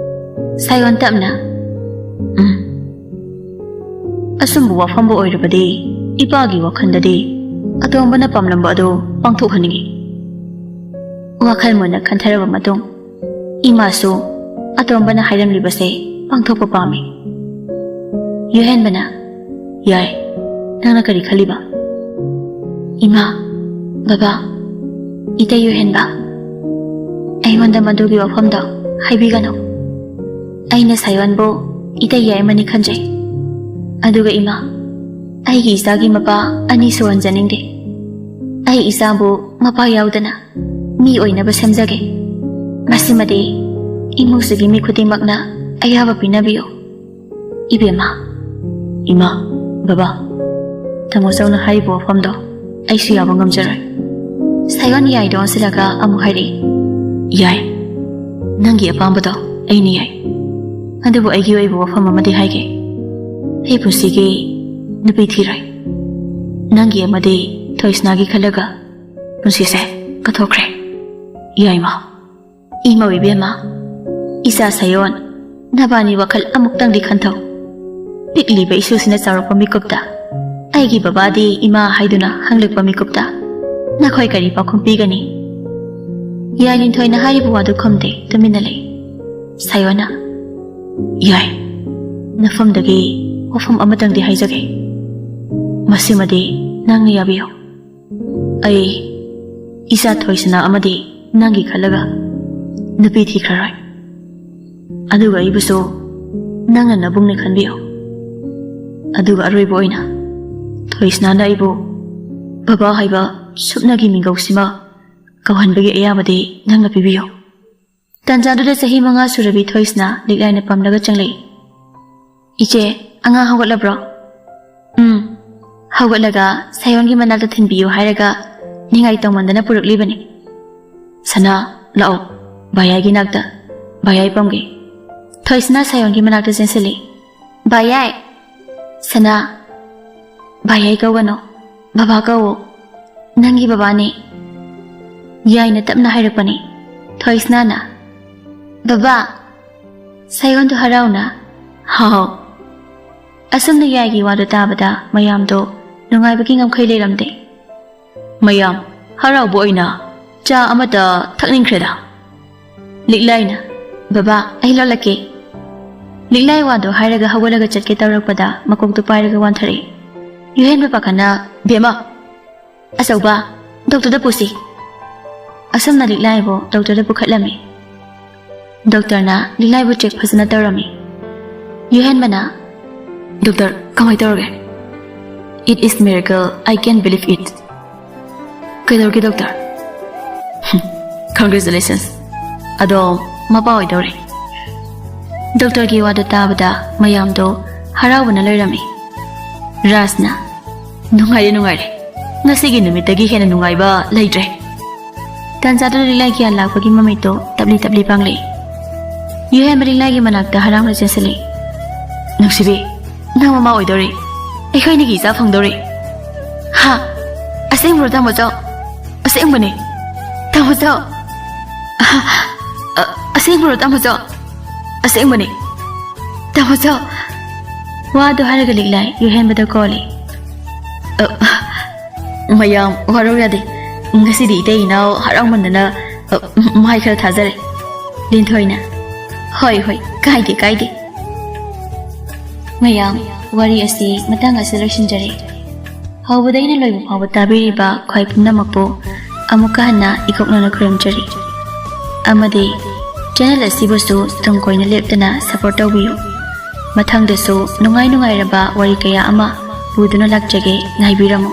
ꯁꯥꯌꯣꯟ ꯇꯞꯅ, "ꯎꯝ꯫ ꯑꯆꯨꯝꯕ ꯋꯥꯐꯝꯕꯨ ꯑꯣꯏꯔꯕꯗꯤ ꯏꯄꯥꯒꯤ ꯋꯥꯈꯜꯗꯗꯤ ꯑꯇꯣꯝꯕꯅ ꯄꯥꯝꯂꯝꯕ ꯑꯗꯨ ꯄꯥꯡꯊꯣꯛꯍꯟꯅꯤꯡꯏ꯫" ꯋꯥꯈꯜ ꯃꯨꯟꯅ ꯈꯟꯊꯔꯕ ꯃꯇꯨꯡ, ꯏꯃꯥꯁꯨ ꯑꯇꯣꯝꯕꯅ ꯍꯥꯏꯔꯝꯂꯤꯕꯁꯦ ꯄꯥꯡꯊꯣꯛꯄ ꯄꯥꯝꯃꯤ꯫ ꯌꯨꯍꯦꯟꯕꯅ, "ꯌꯥꯏ, ꯅꯪꯅ ꯀꯔꯤ ꯈꯜꯂꯤꯕ?" "ꯏꯃꯥ, ꯕꯕꯥ, ꯏꯇꯩ ꯌꯨꯍꯦꯟꯕ, ꯑꯩꯉꯣꯟꯗ ꯃꯗꯨꯒꯤ ꯋꯥꯐꯝꯗꯣ ꯍꯥꯏꯕꯤꯒꯅꯨ꯫ ꯑꯩꯅ ꯁꯥꯌꯣꯟꯕꯨ ꯏꯇꯩ ꯌꯥꯏꯃꯅꯤ ꯈꯟꯖꯩ꯫ ꯑꯗꯨꯒ ꯏꯃꯥ, ꯑꯩꯒꯤ ꯏꯆꯥꯒꯤ ꯃꯄꯥ ꯑꯅꯤ ꯁꯨꯍꯟꯖꯅꯤꯡꯗꯦ꯫ ꯑꯩ ꯏꯆꯥꯕꯨ ꯃꯄꯥ ꯌꯥꯎꯗꯅ ꯃꯤ ꯑꯣꯏꯅꯕ ꯁꯦꯝꯖꯒꯦ꯫ ꯃꯁꯤꯃꯗꯤ ꯏꯃꯨꯡꯁꯤꯒꯤ ꯃꯤ ꯈꯨꯗꯤꯡꯃꯛꯅ ꯑꯌꯥꯕ ꯄꯤꯅꯕꯤꯌꯨ꯫" "ꯏꯕꯦꯝꯃ, ꯏꯃꯥ, ꯕꯕꯥ, ꯇꯥꯃꯣ ꯆꯧꯅ ꯍꯥꯏꯔꯤꯕ ꯋꯥꯐꯝꯗꯣ ꯑꯩꯁꯨ ꯌꯥꯕ ꯉꯝꯖꯔꯣꯏ꯫" ꯁꯥꯌꯣꯟ ꯌꯥꯏꯗꯣ ꯑꯣꯟꯁꯤꯜꯂꯒ ꯑꯃꯨꯛ ꯍꯥꯏꯔꯛꯏ, "ꯌꯥꯏ, ꯅꯪꯒꯤ ꯑꯄꯥꯝꯕꯗꯣ ꯑꯩꯅ ꯌꯥꯏ꯫ ꯑꯗꯨꯕꯨ ꯑꯩꯒꯤ ꯑꯣꯏꯕ ꯋꯥꯐꯝ ꯑꯃꯗꯤ ꯍꯥꯏꯒꯦ꯫ ꯑꯩ ꯄꯨꯟꯁꯤꯒꯤ ꯅꯨꯄꯤ ꯊꯤꯔꯣꯏ꯫ ꯅꯪꯒꯤ ꯑꯃꯗꯤ ꯊꯣꯏꯁꯅꯥꯒꯤ ꯈꯜꯂꯒ ꯄꯨꯟꯁꯤꯁꯦ ꯀꯠꯊꯣꯛꯈ꯭ꯔꯦ꯫" "ꯌꯥꯏꯃ, ꯏꯃꯧ ꯏꯕꯦꯝꯃ, ꯏꯆꯥ ꯁꯥꯌꯣꯟ, ꯅꯕꯥꯅꯤ ꯋꯥꯈꯜ ꯑꯃꯨꯛꯇꯪꯗꯤ ꯈꯟꯊꯧ꯫ ꯄꯤꯛꯂꯤꯕ ꯏꯁꯨꯁꯤꯅ ꯆꯥꯎꯔꯛꯄ ꯃꯤꯀꯨꯞꯇ, ꯑꯩꯒꯤ ꯕꯕꯥꯗꯤ ꯏꯃꯥ ꯍꯥꯏꯗꯨꯅ ꯍꯪꯂꯛꯄ ꯃꯤꯀꯨꯞꯇ ꯅꯈꯣꯏ ꯀꯔꯤ ꯄꯥꯎꯈꯨꯝ ꯄꯤꯒꯅꯤ?" ꯌꯥꯏꯅꯤꯡꯊꯣꯏꯅ ꯍꯥꯏꯔꯤꯕ ꯋꯥꯗꯨ ꯈꯨꯝꯗꯦ, ꯇꯨꯃꯤꯟꯅ ꯂꯩ꯫ ꯁꯥꯌꯣꯟꯅ, "ꯌꯥꯏ, ꯅꯐꯝꯗꯒꯤ ꯋꯥꯐꯝ ꯑꯃꯇꯪꯗꯤ ꯍꯥꯏꯖꯒꯦ꯫ ꯃꯁꯤꯃꯗꯤ ꯅꯪꯅ ꯌꯥꯕꯤꯌꯨ꯫ ꯑꯩ ꯏꯆꯥ ꯊꯣꯏꯁꯅꯥ ꯑꯃꯗꯤ ꯅꯪꯒꯤ ꯈꯜꯂꯒ ꯅꯨꯄꯤ ꯊꯤꯈ꯭ꯔꯔꯣꯏ꯫ ꯑꯗꯨꯒ ꯑꯩꯕꯨꯁꯨ ꯅꯪꯅ ꯅꯕꯨꯡꯅ ꯈꯟꯕꯤꯌꯨ꯫" ꯑꯗꯨꯒ ꯑꯔꯣꯏꯕ ꯑꯣꯏꯅ ꯊꯣꯏꯁꯅꯥꯅ ꯑꯩꯕꯨ ꯕꯕꯥ ꯍꯥꯏꯕ ꯁꯨꯞꯅꯒꯤ ꯃꯤꯡꯒꯧꯁꯤꯃ ꯀꯧꯍꯟꯕꯒꯤ ꯑꯌꯥꯕꯗꯤ ꯅꯪꯅ ꯄꯤꯕꯤꯌꯨ꯫ ꯇꯥꯟꯖꯥꯗꯨꯗ ꯆꯍꯤ ꯃꯉꯥ ꯁꯨꯔꯕꯤ ꯊꯣꯏꯁꯅꯥ ꯂꯤꯛꯂꯥꯏꯅ ꯄꯝꯂꯒ ꯆꯪꯂꯛꯏ꯫ "ꯏꯆꯦ, ꯑꯉꯥꯡ ꯍꯧꯒꯠꯂꯕ꯭ꯔꯣ?" "ꯎꯝ, ꯍꯧꯒꯠꯂꯒ ꯁꯥꯌꯣꯟꯒꯤ ꯃꯅꯥꯛꯇ ꯊꯤꯟꯕꯤꯌꯨ" ꯍꯥꯏꯔꯒ ꯅꯤꯡꯉꯥꯏ ꯇꯧꯃꯟꯗꯅ ꯄꯨꯔꯛꯂꯤꯕꯅꯤ꯫ "ꯁꯅꯥ, ꯂꯥꯛꯑꯣ, ꯚꯥꯌꯥꯏꯒꯤ ꯅꯥꯛꯇ, ꯚꯥꯌꯥꯏ ꯄꯝꯒꯦ꯫" ꯊꯣꯏꯁꯅꯥ ꯁꯥꯌꯣꯟꯒꯤ ꯃꯅꯥꯛꯇ ꯆꯦꯟꯁꯤꯜꯂꯤ꯫ "ꯚꯥꯌꯥꯏ!" "ꯁꯅꯥ, ꯚꯥꯌꯥꯏ ꯀꯧꯒꯅꯣ, ꯕꯕꯥ ꯀꯧꯋꯣ, ꯅꯪꯒꯤ ꯕꯕꯥꯅꯦ꯫" ꯌꯥꯏꯅ ꯇꯞꯅ ꯍꯥꯏꯔꯛꯄꯅꯤ꯫ ꯊꯣꯏꯁꯅꯥꯅ, "ꯕꯕꯥ!" ꯁꯥꯌꯣꯟꯗꯣ ꯍꯔꯥꯎꯅ, "ꯍꯥꯎ!" ꯑꯁꯨꯝꯅ ꯌꯥꯏꯒꯤ ꯋꯥꯗꯨ ꯇꯥꯕꯗ ꯃꯌꯥꯝꯗꯣ ꯅꯨꯡꯉꯥꯏꯕꯒꯤ ꯉꯝꯈꯩ ꯂꯩꯔꯝꯗꯦ꯫ ꯃꯌꯥꯝ ꯍꯔꯥꯎꯕ ꯑꯣꯏꯅ ꯆꯥ ꯑꯃꯇ ꯊꯛꯅꯤꯡꯈ꯭ꯔꯦꯗ꯫ ꯂꯤꯛꯂꯥꯏꯅ, "ꯕꯕꯥ, ꯑꯩ ꯂꯣꯜꯂꯛꯀꯦ꯫" ꯂꯤꯛꯂꯥꯏ ꯋꯥꯗꯣ ꯍꯥꯏꯔꯒ ꯍꯧꯒꯠꯂꯒ ꯆꯠꯀꯦ ꯇꯧꯔꯛꯄꯗ ꯃꯀꯣꯛꯇꯨ ꯄꯥꯏꯔꯒ ꯋꯥꯟꯊꯔꯛꯏ꯫ ꯌꯨꯍꯦꯟꯕ ꯄꯥꯈꯠꯅ, "ꯕꯦꯝꯃ, ꯑꯆꯧꯕ, ꯗꯣꯛꯇꯔꯗ ꯄꯨꯁꯤ꯫" ꯑꯁꯨꯝꯅ ꯂꯤꯛꯂꯥꯏꯕꯨ ꯗꯣꯛꯇꯔꯗ ꯄꯨꯈꯠꯂꯝꯃꯤ꯫ ꯗꯣꯛꯇꯔꯅ ꯂꯤꯛꯂꯥꯏꯕꯨ ꯆꯦꯛ ꯐꯖꯅ ꯇꯧꯔꯝꯃꯤ꯫ ꯌꯨꯍꯦꯟꯕꯅ, "ꯗꯣꯛꯇꯔ, ꯀꯃꯥꯏ ꯇꯧꯔꯒꯦ?" "It is miracle, I can't believe it." "ꯀꯩꯗꯧꯔꯒꯦ ꯗꯣꯛꯇꯔ?" "Congratulations, ꯑꯗꯣ ꯃꯄꯥ ꯑꯣꯏꯗꯧꯔꯦ꯫" ꯗꯣꯛꯇꯔꯒꯤ ꯋꯥꯗꯨ ꯇꯥꯕꯗ ꯃꯌꯥꯝꯗꯣ ꯍꯔꯥꯎꯕꯅ ꯂꯣꯏꯔꯝꯃꯤ꯫ ꯔꯥꯖꯅ, "ꯅꯨꯡꯉꯥꯏꯔꯦ, ꯅꯨꯡꯉꯥꯏꯔꯦ, ꯉꯁꯤꯒꯤ ꯅꯨꯃꯤꯠꯇꯒꯤ ꯍꯦꯟꯅ ꯅꯨꯡꯉꯥꯏꯕ ꯂꯩꯇ꯭ꯔꯦ꯫" ꯇꯥꯟꯖꯥꯗꯨꯗ ꯂꯤꯛꯂꯥꯏ ꯒ꯭ꯌꯥꯟ ꯂꯥꯛꯄꯒꯤ ꯃꯃꯤꯠꯇꯣ ꯇꯞꯂꯤ ꯇꯞꯂꯤ ꯄꯥꯡꯂꯛꯏ꯫ ꯌꯨꯍꯦꯟꯕ ꯂꯤꯛꯂꯥꯏꯒꯤ ꯃꯅꯥꯛꯇ ꯍꯔꯥꯎꯅ ꯆꯦꯟꯁꯤꯜꯂꯤ꯫ "ꯅꯨꯡꯁꯤꯕꯤ, ꯅꯪ ꯃꯃꯥ ꯑꯣꯏꯗꯧꯔꯦ꯫ ꯑꯩꯈꯣꯏ ꯑꯅꯤꯒꯤ ꯏꯆꯥ ꯐꯪꯗꯧꯔꯦ꯫" "ꯍꯥ? ꯑꯁꯦꯡꯕ꯭ꯔꯣ, ꯇꯥꯃꯣꯆꯧ? ꯑꯁꯦꯡꯕꯅꯦ, ꯇꯥꯃꯣꯆꯧ꯫ ꯑ, ꯑ, ꯑꯁꯦꯡꯕ꯭ꯔꯣ, ꯇꯥꯃꯣꯆꯧ? ꯑꯁꯦꯡꯕꯅꯦ, ꯇꯥꯃꯣꯆꯧ꯫" ꯋꯥꯗꯣ ꯍꯥꯏꯔꯒ ꯂꯤꯛꯂꯥꯏ ꯌꯨꯍꯦꯟꯕꯗ ꯀꯣꯜꯂꯤ꯫ "ꯑ, ꯃꯌꯥꯝ ꯋꯥꯔꯧ ꯌꯥꯗꯦ꯫ ꯉꯁꯤꯗꯤ ꯏꯇꯩ ꯏꯅꯥꯎ ꯍꯔꯥꯎꯃꯟꯗꯅ, ꯑ, ꯃꯥꯏ ꯈꯔ ꯊꯥꯖꯔꯦ꯫" ꯂꯤꯟꯊꯣꯏꯅ, "ꯍꯣꯏ, ꯍꯣꯏ, ꯀꯥꯏꯗꯦ, ꯀꯥꯏꯗꯦ꯫" ꯃꯌꯥꯝ, ꯋꯥꯔꯤ ꯑꯁꯤ ꯃꯇꯥꯡ ꯑꯁꯤꯗ ꯂꯣꯏꯁꯤꯟꯖꯔꯦ꯫ ꯍꯧꯕꯗꯒꯤꯅ ꯂꯣꯏꯕ ꯐꯥꯎꯕ ꯇꯥꯕꯤꯔꯤꯕ ꯈ꯭ꯋꯥꯏ ꯄꯨꯝꯅꯃꯛꯄꯨ ꯑꯃꯨꯛꯀ ꯍꯟꯅ ꯏꯀꯣꯛꯅꯅ ꯈꯨꯔꯨꯝꯖꯔꯤ꯫ ꯑꯃꯗꯤ channel ꯑꯁꯤꯕꯨꯁꯨ ꯇꯨꯡ ꯀꯣꯏꯅ ꯂꯦꯞꯇꯅ support ꯇꯧꯕꯤꯌꯨ꯫ ꯃꯊꯪꯗꯁꯨ ꯅꯨꯡꯉꯥꯏ ꯅꯨꯡꯉꯥꯏꯔꯕ ꯋꯥꯔꯤ ꯀꯌꯥ ꯑꯃ ꯄꯨꯗꯨꯅ ꯂꯥꯛꯆꯒꯦ, ꯉꯥꯏꯕꯤꯔꯝꯃꯨ꯫